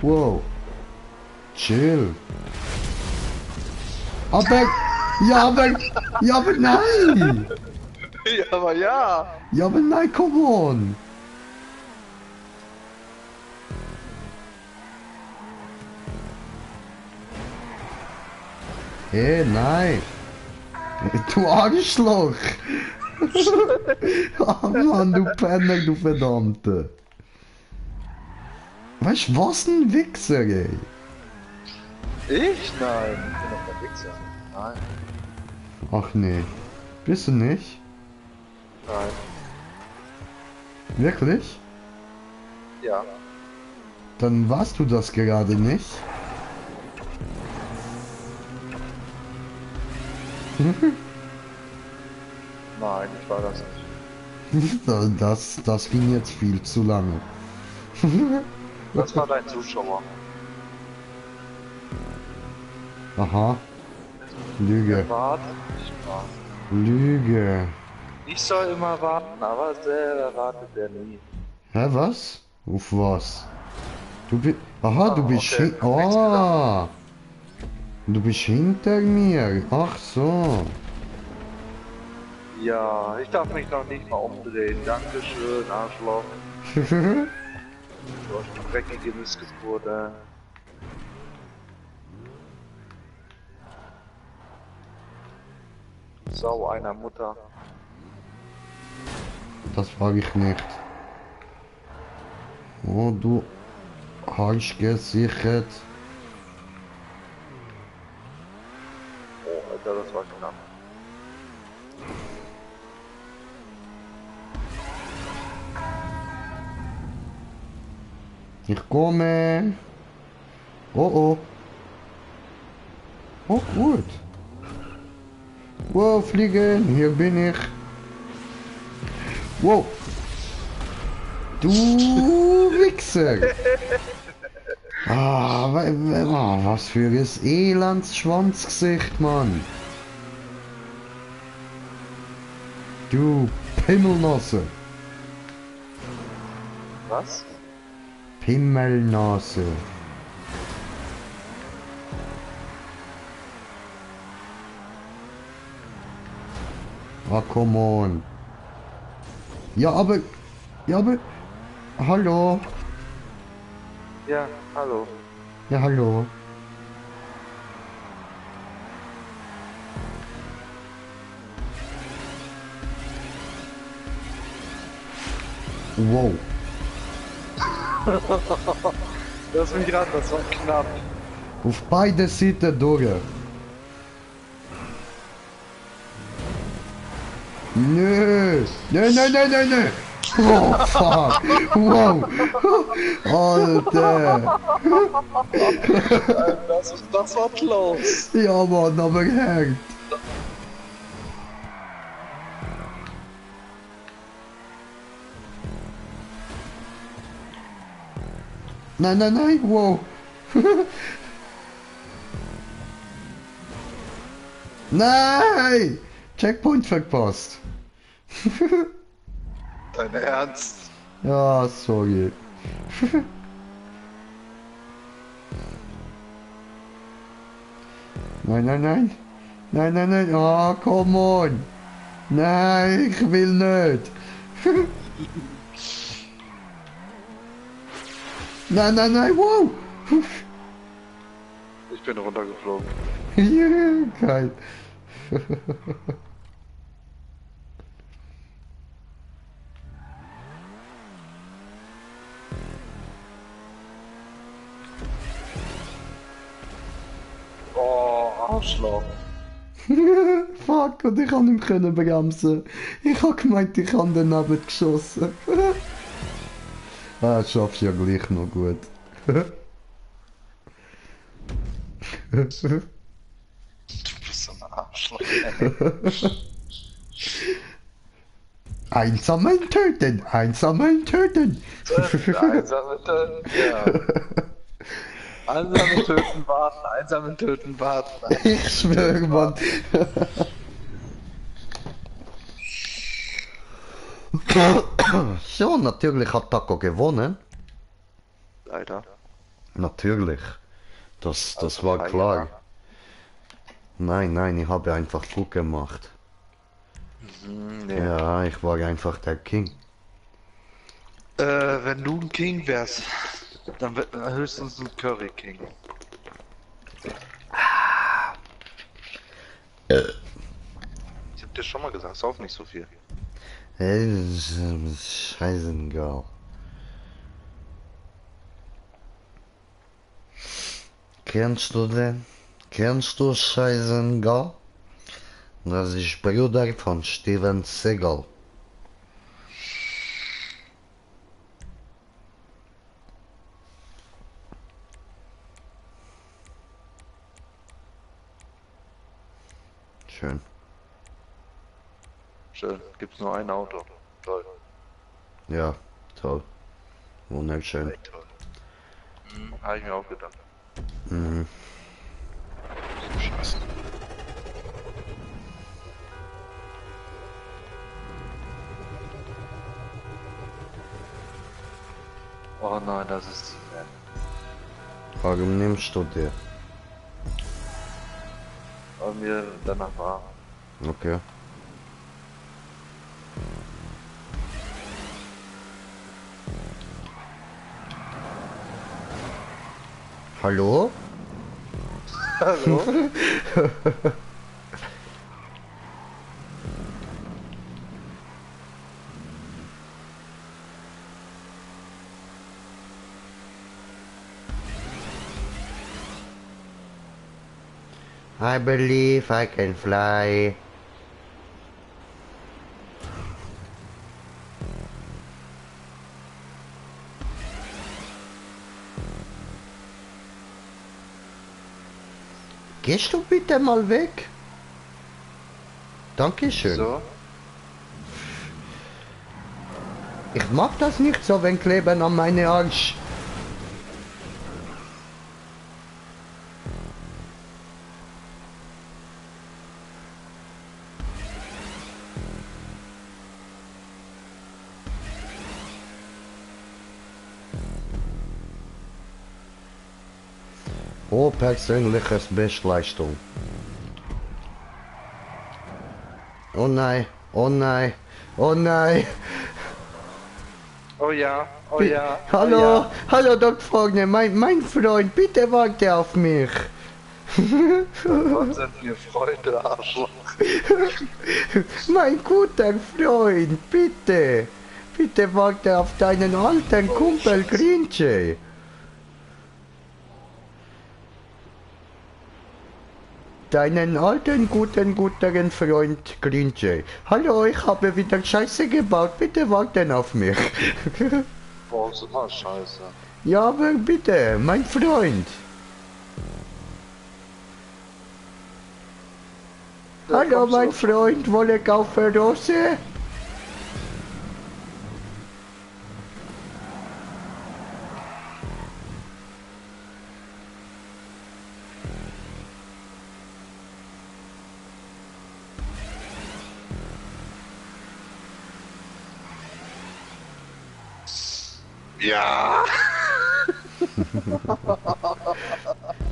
Wow. Chill. Aber nein! Ja, aber ja! Ja, aber nein, come on! Hey, nein! Du Arschloch! Oh Mann, du Penner, du Verdammte! Weißt du, was ein Wichser, ey? Ich? Nein, ich bin doch der Wichser. Nein. Ach nee. Bist du nicht? Nein. Wirklich? Ja. Dann warst du das gerade nicht? Nein, ich war das nicht. Das ging jetzt viel zu lange. Das war dein Zuschauer. Aha. Lüge. Warte, ich warte. Lüge. Ich soll immer warten, aber selber wartet er nie. Hä, was? Auf was? Du bist... Aha, du bist... okay. Ah! Du bist hinter mir. Ach so. Ja, ich darf mich noch nicht mal umdrehen. Dankeschön, Arschloch. Du hast eine dreckige Missgeburt, Sau einer Mutter. Das frage ich nicht. Oh, du hast gesichert. Oh, Alter, das war knapp. Ich komme. Oh oh. Oh gut. Wow, fliegen, hier bin ich. Wow. Du Wichser. Was für ein Elendsschwanzgesicht, Mann. Du Pimmelnase. Was? Pimmelnase. Ah, come on. Ja, aber... Hallo. Ja, hallo. Ja, hallo. Wow. Lass mich ran, das war knapp. Auf beide Seiten durch. Nö. Nö. Oh, fuck. Wow. Alter. Das war close. Ja, Mann, aber hart. Nein, wow. Nein! Checkpoint verpasst. Dein Ernst? Ja, sorry. Nein. Nein, nein, nein. Oh, come on. Nein, ich will nicht. Nein, nein, nein, wow. Ich bin runtergeflogen. Ja, geil. Oh, Arschloch. Fuck, und ich kann nicht mehr bremsen. Ich hab gemeint, ich habe daneben geschossen. Ah, schaffst ja gleich noch gut. Du bist so ein Arschloch, ey. Einsammeln töten, einsammeln töten. Einsame töten, ja. Einsame töten, warten, einsame töten, warten. Ich schwöre, Mann. So, natürlich hat Taco gewonnen. Leider. Natürlich. Das Also war frei klar. gemacht. Nein, nein, ich habe einfach gut gemacht. Nee. Ja, ich war einfach der King. Wenn du ein King wärst, dann wird höchstens ein Curry King. Ich hab dir schon mal gesagt, sauf nicht so viel. Scheißegal. Kennst du den? Kennst du Scheißegal? Das ist Bruder von Steven Seagal. Schön. Schön. Gibt's nur ein Auto. Toll. Ja, toll. Wunderschön. Echt toll. Habe ich mir auch gedacht. Mhm. Scheiße. Oh nein, das ist die Map. Warum nimmst du dir? Weil mir danach war. Okay. Hallo? Hallo? I believe I can fly. Gehst du bitte mal weg? Dankeschön. So? Ich mag das nicht so, wenn kleben an meine Arsch. Oh, persönliches Bestleistung. Oh nein, oh nein, oh nein. Oh ja, oh ja. Hallo, Oh ja. hallo dort vorne, mein Freund, bitte warte auf mich. Gott sind wir Freunde, Arschloch. Mein guter Freund, bitte. Bitte warte auf deinen alten Kumpel Grinche. Deinen alten, guten Freund Grinche. Hallo, ich habe wieder Scheiße gebaut. Bitte warten auf mich. Boah, ist immer scheiße. Ja, aber bitte, mein Freund. Ja, Hallo, kommst du mein doch. Freund, wolle kaufen Rose? Ja.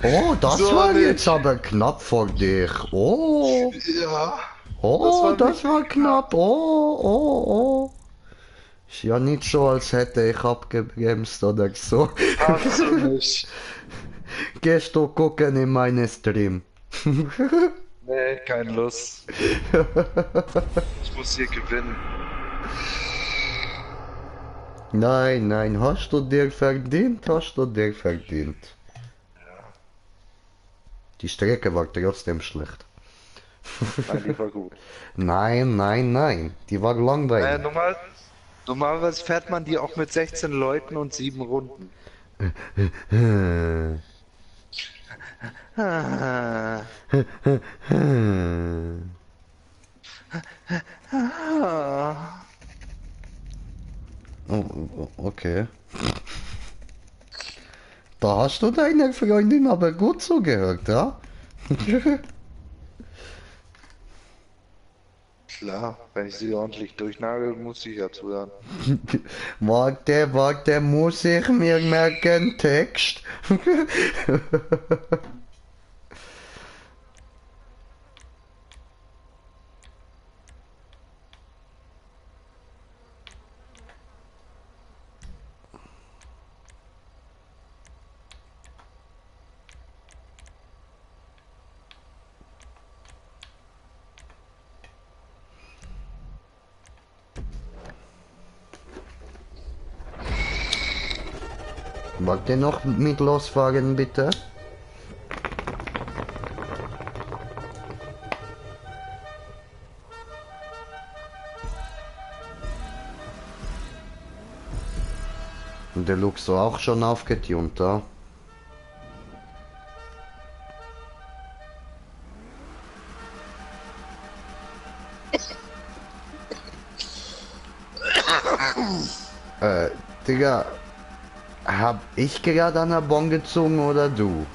Oh, das So war nicht. jetzt aber knapp vor dich. Oh, Ja. oh, Das war das war knapp. Oh, oh, oh. Ist ja nicht so, als hätte ich abgebremst oder so. Hast du nicht. Gehst du gucken in meine Stream? Nee, keine Lust. Ich muss hier gewinnen. Nein, nein, hast du dir verdient, hast du dir verdient. Die Strecke war trotzdem schlecht. Nein, die war gut. Nein, nein, nein, die war langweilig. Normalerweise fährt man die auch mit 16 Leuten und 7 Runden. Hm. Ah. Hm. Ah. Okay. Da hast du deiner Freundin aber gut zugehört, ja? Klar, wenn ich sie ordentlich durchnagel, muss ich ja zuhören. Warte, warte, muss ich mir merken, Text? Wollt ihr noch mit losfahren, bitte? Der Luxo auch schon aufgetunt, ja? Digga, hab ich gerade an der Bon gezogen oder du?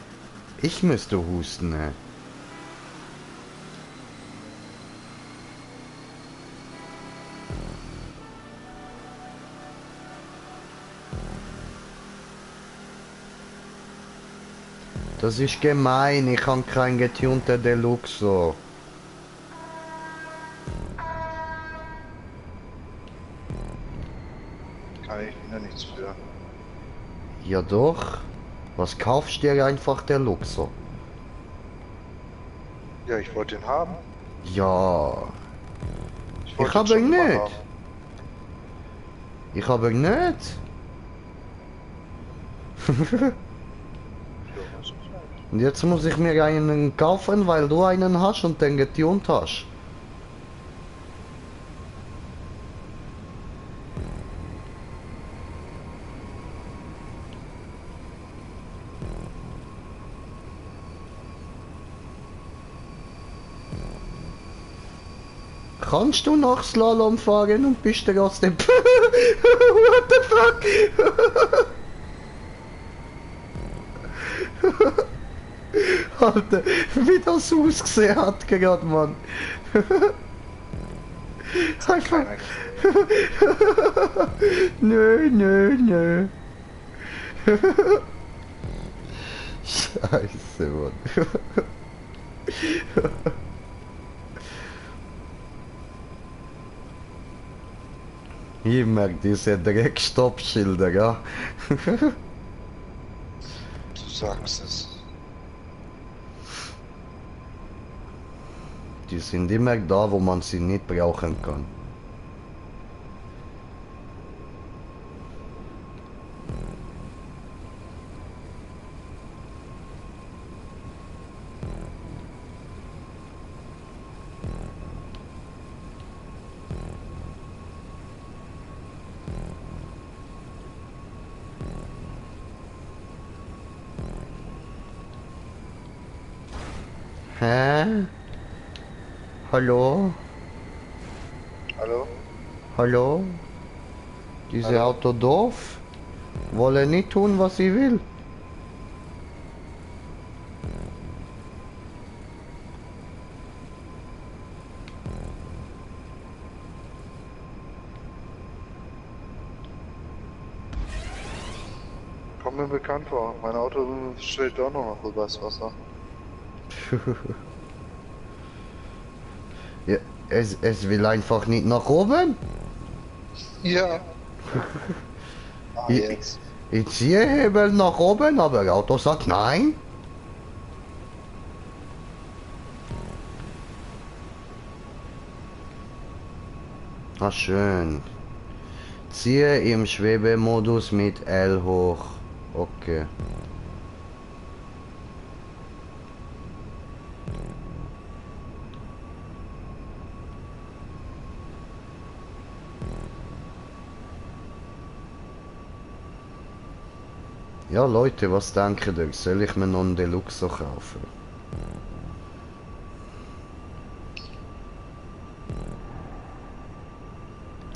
Ich müsste husten, ey. Das ist gemein, ich habe kein getunter Deluxo. Kann ich mir nichts für. Ja doch. Was kaufst du dir einfach Deluxo? Ja, ich wollte ihn haben. Ja. Ich Ich wollte ihn habe schon ihn immer nicht. haben. Ich habe ihn nicht. Ja, was ist das? Und jetzt muss ich mir einen kaufen, weil du einen hast und den getunt hast. Kannst du noch Slalom fahren und bist du aus dem... What the fuck? Alter, wie das ausgesehen hat gerade, Mann. Einfach... Nö, nö, nö. Scheiße, Mann. Ich merke diese Dreckstoppschilder, ja. Du sagst es. Die sind immer da, wo man sie nicht brauchen kann. Hä? Hallo? Hallo? Hallo? Diese Hallo? Auto doof? Wolle nicht tun, was sie will. Kommt mir bekannt vor. Mein Auto steht auch noch übers Wasser. Ja, es will einfach nicht nach oben. Ja. Ah, Ich- jetzt. Ich ziehe Hebel nach oben, aber das Auto sagt nein. Ah, schön. Ziehe im Schwebemodus mit L hoch. Okay. Ja, Leute, was denkt ihr? Soll ich mir noch einen Deluxo kaufen?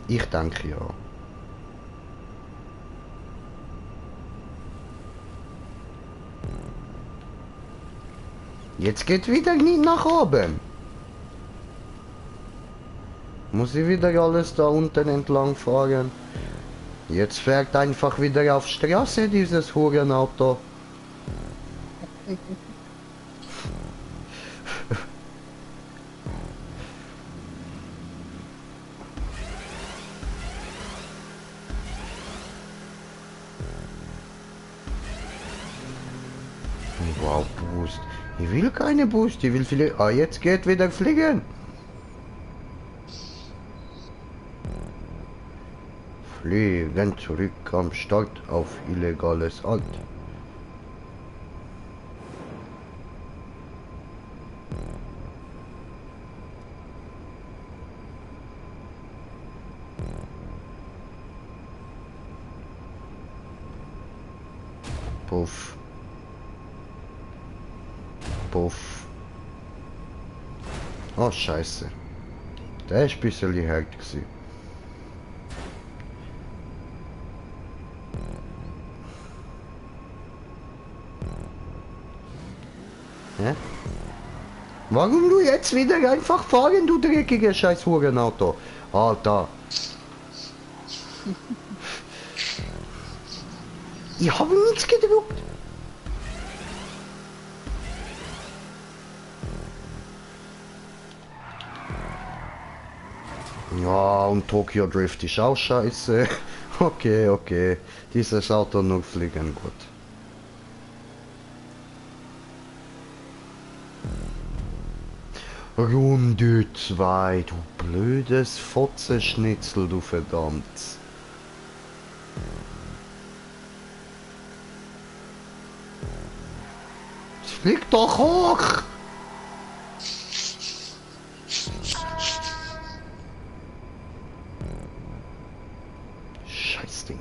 Ich denke ja. Jetzt geht wieder nicht nach oben. Muss ich wieder alles da unten entlang fahren? Jetzt fährt einfach wieder auf Straße dieses Hurenauto. Wow, Boost. Ich will keine Boost, ich will fliegen. Ah, jetzt geht wieder fliegen. Fliegen zurück am Start auf illegales Alt. Puff. Puff. Oh, scheiße. Der ist ein bisschen hart gewesen. Hä? Warum du jetzt wieder einfach fahren, du dreckiger scheiß Hurenauto? Alter. Ich habe nichts gedruckt. Ja, und Tokyo Drift ist auch scheiße. Okay, okay. Dieses Auto nur fliegen gut. Runde 2, du blödes Fotzenschnitzel, du verdammt. Flieg doch hoch! Scheißding.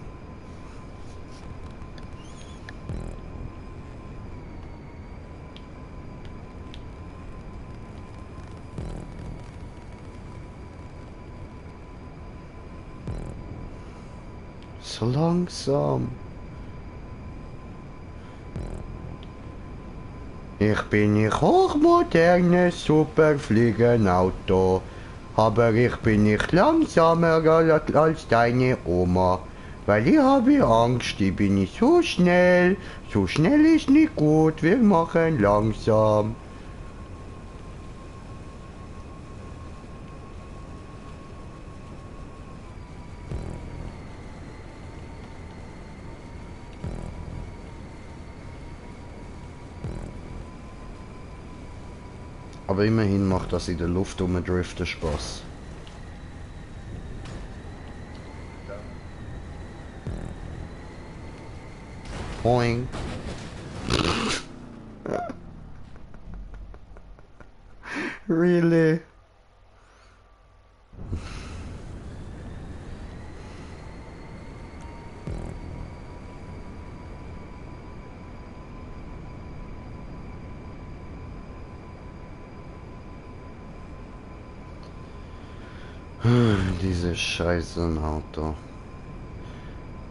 So langsam. Ich bin nicht hochmodernes Superfliegenauto, aber ich bin nicht langsamer als deine Oma, weil ich habe Angst, ich bin nicht so schnell ist nicht gut, wir machen langsam. Aber immerhin macht das in der Luft driften Spaß. Poing. Really? Diese scheißen Auto.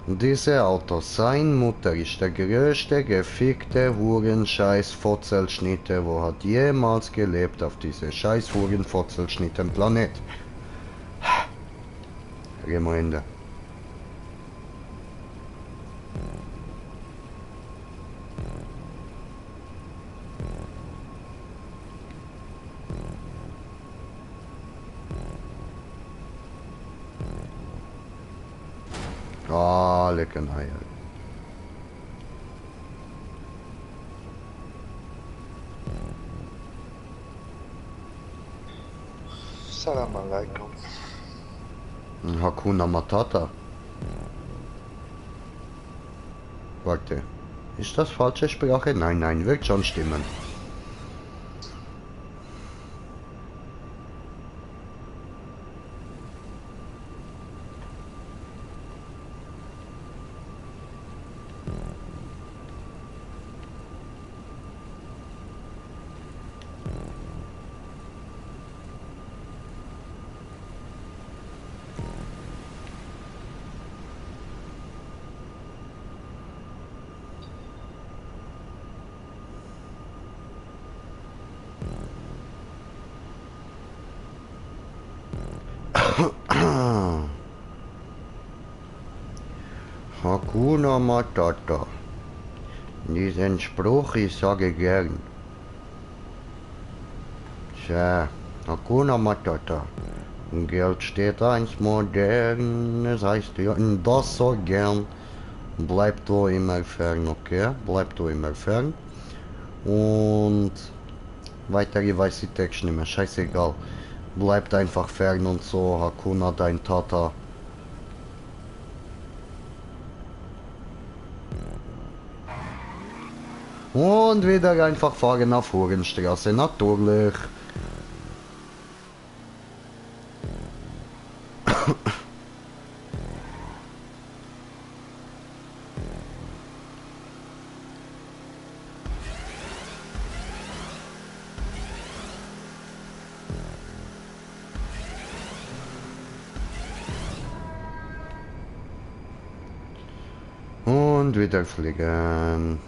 Diese Auto, sein Mutter ist der größte gefickte Hurenscheiß Fotzelschnitte, wo hat jemals gelebt auf diese scheiß Huren Fotzelschnitten Planet. Gemeinde. Ah, lecker Eier. Salam alaikum. Hakuna Matata. Warte. Ist das falsche Sprache? Nein, nein, wird schon stimmen. Hakuna Matata. Diesen Spruch ich sage gern. Tja, Hakuna Matata. Geld steht eins modern, es heißt ja das so gern. Bleib du immer fern, okay? Bleib du immer fern. Und weiter, ich weiß die Text nicht mehr, scheißegal. Bleibt einfach fern und so, Hakuna dein Tata. Und wieder einfach fahren auf Hurenstraße, natürlich. Und wieder fliegen.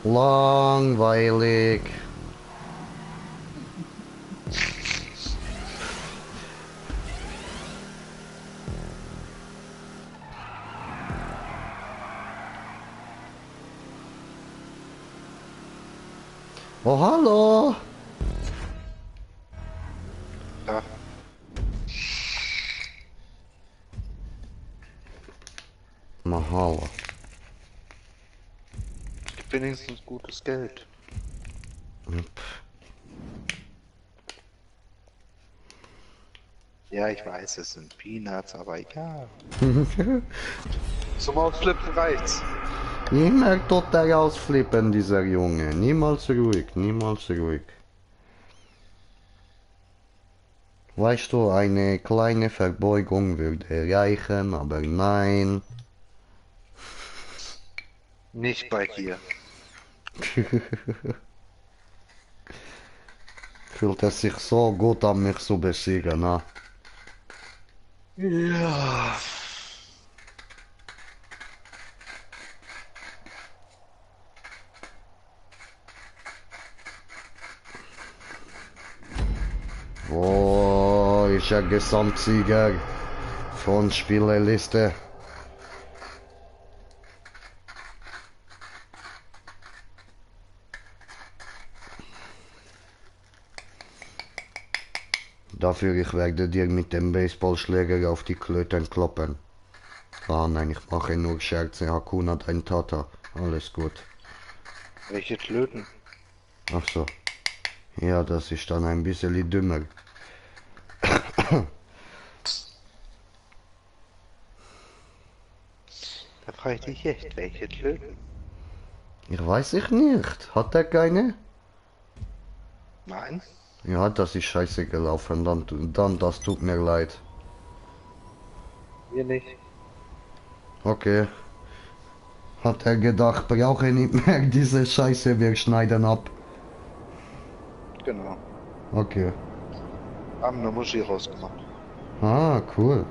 Langweilig. Oh, hallo. Ja. Mahalo. Gibt wenigstens gutes Geld. Ja, ich weiß, es sind Peanuts, aber egal. Zum Ausflippen reicht's. Immer total ausflippen, dieser Junge. Niemals ruhig, niemals ruhig. Weißt du, eine kleine Verbeugung würde reichen, aber nein. Nicht bei dir. Fühlt es sich so gut an, mich zu besiegen, ne? Ja. Wo ist der Gesamtsieger von Spieleliste? Dafür ich werde dir mit dem Baseballschläger auf die Klöten kloppen. Ah nein, ich mache nur Scherze. Hakuna dein Tata. Alles gut. Welche Klöten? Ach so. Ja, das ist dann ein bisschen dümmer. Da frage ich dich echt, welche Klöten? Ich weiß ich nicht. Hat er keine? Nein? Ja, das ist scheiße gelaufen. Dann das tut mir leid. Mir nicht. Okay. Hat er gedacht, brauche nicht mehr diese Scheiße, wir schneiden ab. Genau. Okay. Haben eine Muschi rausgemacht. Ah, cool.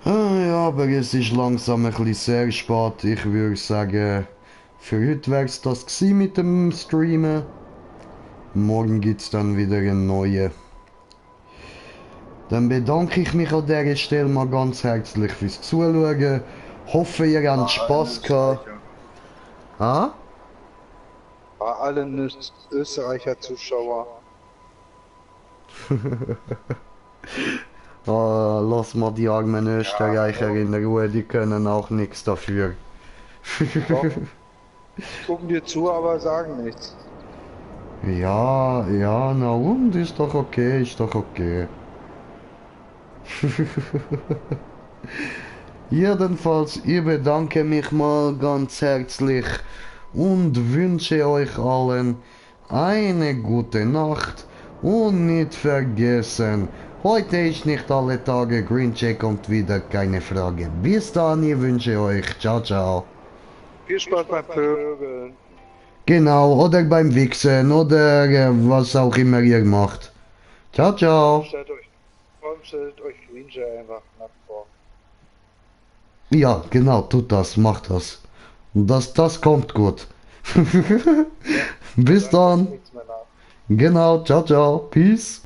Ja, aber es ist langsam ein bisschen sehr spät. Ich würde sagen, für heute wäre es das gewesen mit dem Streamen. Morgen gibt es dann wieder eine neue. Dann bedanke ich mich an dieser Stelle mal ganz herzlich fürs Zuschauen. Hoffe, ihr habt Spaß gehabt. Ah? Bei allen Österreicher Zuschauer. Ah, lass mal die armen Österreicher in Ruhe, die können auch nichts dafür. Doch. Gucken dir zu, aber sagen nichts. Ja, ja, na und, ist doch okay, ist doch okay. Jedenfalls, ich bedanke mich mal ganz herzlich und wünsche euch allen eine gute Nacht und nicht vergessen, heute ist nicht alle Tage, Greencheck kommt wieder, keine Frage. Bis dann, ich wünsche euch, ciao, ciao. Viel Spaß beim Vögeln. Genau, oder beim Wichsen oder was auch immer ihr macht. Ciao, ciao. Stellt euch Greenjay einfach nackt vor. Ja, genau, tut das, macht das. Das kommt gut. Bis dann. Nichts mehr nach. Genau, ciao, ciao. Peace.